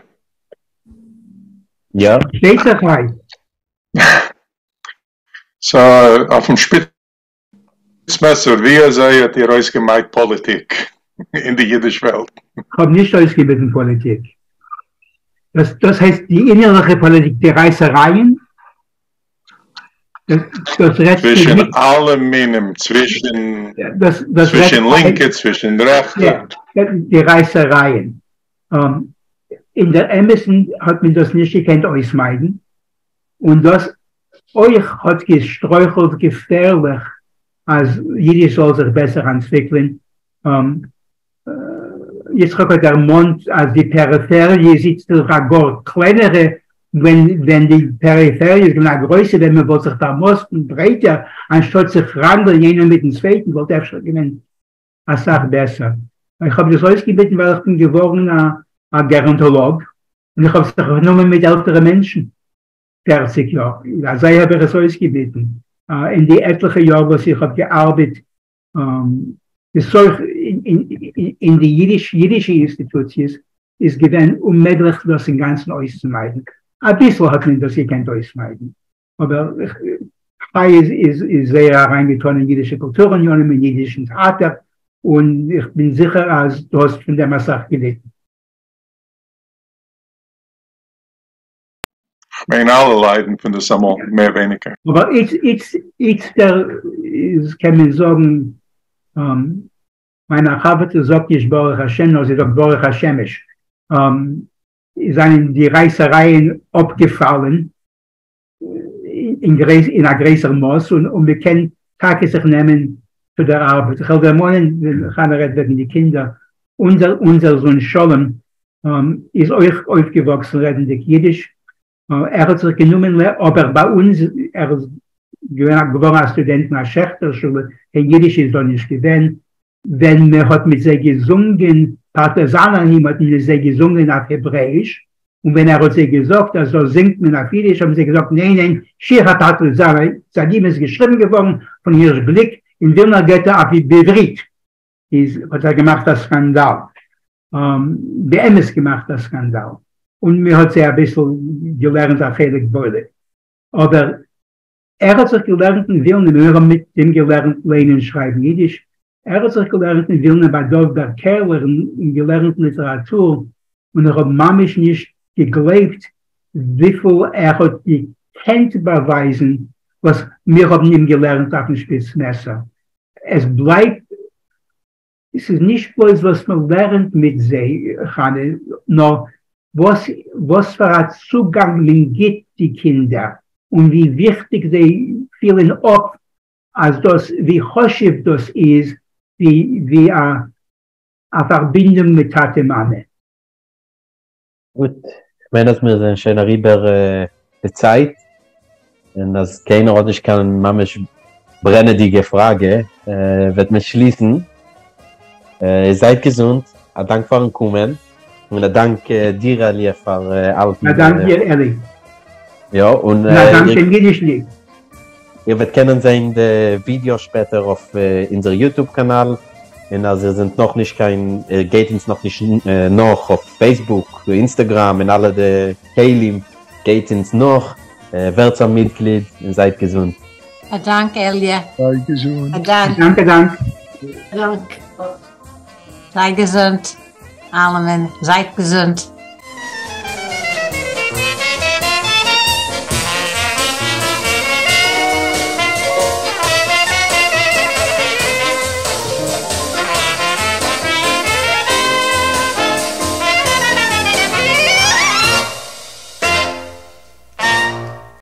יא. שטייט זיך ריי. סא אויפן שפיץ מעסער, ווי אזוי האט איר אויסגעמיידט פאליטיק אין די אידיש וועלט? כ'האב נישט אויסגעמיטן פאליטיק. דאס דאס הייסט די אינערליכע פאליטיק, די רייסערייען? דאס רעדסטו צווישן אלע מינים, צווישן צווישן לינקע, צווישן רעכטע. די רייסערייען. אין דער אמת'ן האט מען דאס נישט געקענט אויסמיידן, און דאס אויך האט געשטרויכלט געפערליך אז אידיש זאל זיך בעסער אנטוויקלען. יצחק האט דערמאנט אז די פעריפעריע איז איצט דאך א גאר קלענערע, ווען ווען די פעריפעריע איז געווען א גרויסע ווען מען וואלט זיך פארמאסטן ברייטער אנשטאט זיך ראנגלען איינער מיטן צווייטן וואלט אפשר געווען אסאך בעסער. איך האב דאס אויסגעמיטן ווייל איך בין געווארן א געראנטאלאג און איך האב זיך גענומען מיט עלטערע מענטשן פערציג יאר, אזוי האב איך עס אויסגעמיטן אין די עטליכע יאר וואס איך האב געארבעט אויך אין די אידישע אינסטיטוציעס איז געווען אוממעגליך דאס אינגאנצן אויסצומיידן, אביסל האט מען דאס געקענט אויסמיידן, אבער חי איז איז זייער אריינגעטאן אין אידישע קולטור עניינים אין אידישן טעאטער, און איך בין זיכער אז דו האסט פון דעם אסאך געליטן. כ'מיין אלע ליידן פון דאס אמאל מער ווייניגער. אבער איצטער איז קען מען זאגן, מיין א חבר'טע זאגט נישט ברוך השם נאר זי זאגט ברוך השמש, זענען די רייסערייען אפגעפאלן אין א גרעסער מאס און מען קען טאקע זיך נעמען צו דער ארבעט. איך וועל דערמאנען ווען חנה רעדט וועגן די קינדער, אונזער, אונזער זון שלום איז אויך אויפגעוואקסן רעדנדיג אידיש, ער האט זיך גענומען אבער ביי אונז, ער איז געווען געווארן א סטודענט אין א שעכטער שולע, קיין אידיש איז דא נישט געווען, ווען מען האט מיט זיי געזונגען פארטיזאנער הימן האט מען מיט זיי געזונגען אויף העברעאיש, און ווען ער האט זיי געזאגט אז דאס זינגט מען אויף אידיש האבן זיי געזאגט ניין ניין שיר הפרטיזאנער איז געשריבן געווארן פון הירש גליק אין ווילנער געטא אויף עברית, איז האט ער געמאכט א סקאנדאל, באמת געמאכט א סקאנדאל, און מען האט זיי אביסל געלערנט א חלק בולע, אבער ער האט זיך געלערנט אין ווילנע, מיר האבן מיט אים געלערנט ליינען און שרייבן אידיש, ער האט זיך געלערנט אין ווילנע ביי דוב בער קערלער און געלערנט ליטעראטור, און איך האב ממש נישט געגלייבט וויפיל ער האט געקענט באווייזן וואס מיר האבן אים געלערנט אויפן שפיץ מעסער. עס בלייבט, עס איז נישט בלויז וואס מען לערנט מיט זיי, חנה, נאר וואס וואס פאר א צוגאנג מען גיט די קינדער, און ווי וויכטיג זיי פילן אפ אז דאס, ווי חשוב דאס איז, ווי ווי א א פארבינדונג מיט טאטע מאמע. גוט, כ'מיין אז מיר זענען שוין אריבער די צייט, און אז קיינער האט נישט קיין ממש ברענעדיגע פראגע, וועט מען שליסן. זייט געזונט, א דאנק פארן קומען, און א דאנק דיר עליע פאר האלטן. א דאנק דיר אלי. יא, און א דאנק דעם אידיש ליג. איר וועט קענען זען די ווידעא שפעטער אויף אונזער יוטוב קאנאל, און אז איר זענט נאך נישט קיין, איר גייט אונז נאך נישט נאך אויף פעיסבוק, אינסטעגראם און אלע די כלים, גייט אונז נאך, ווערטס א מיטגליד און זייט געזונט. א דאנק עליע. זיי געזונט. א דאנק. א דאנק א דאנק. דאנק. זיי געזונט אלעמען, זייט געזונט.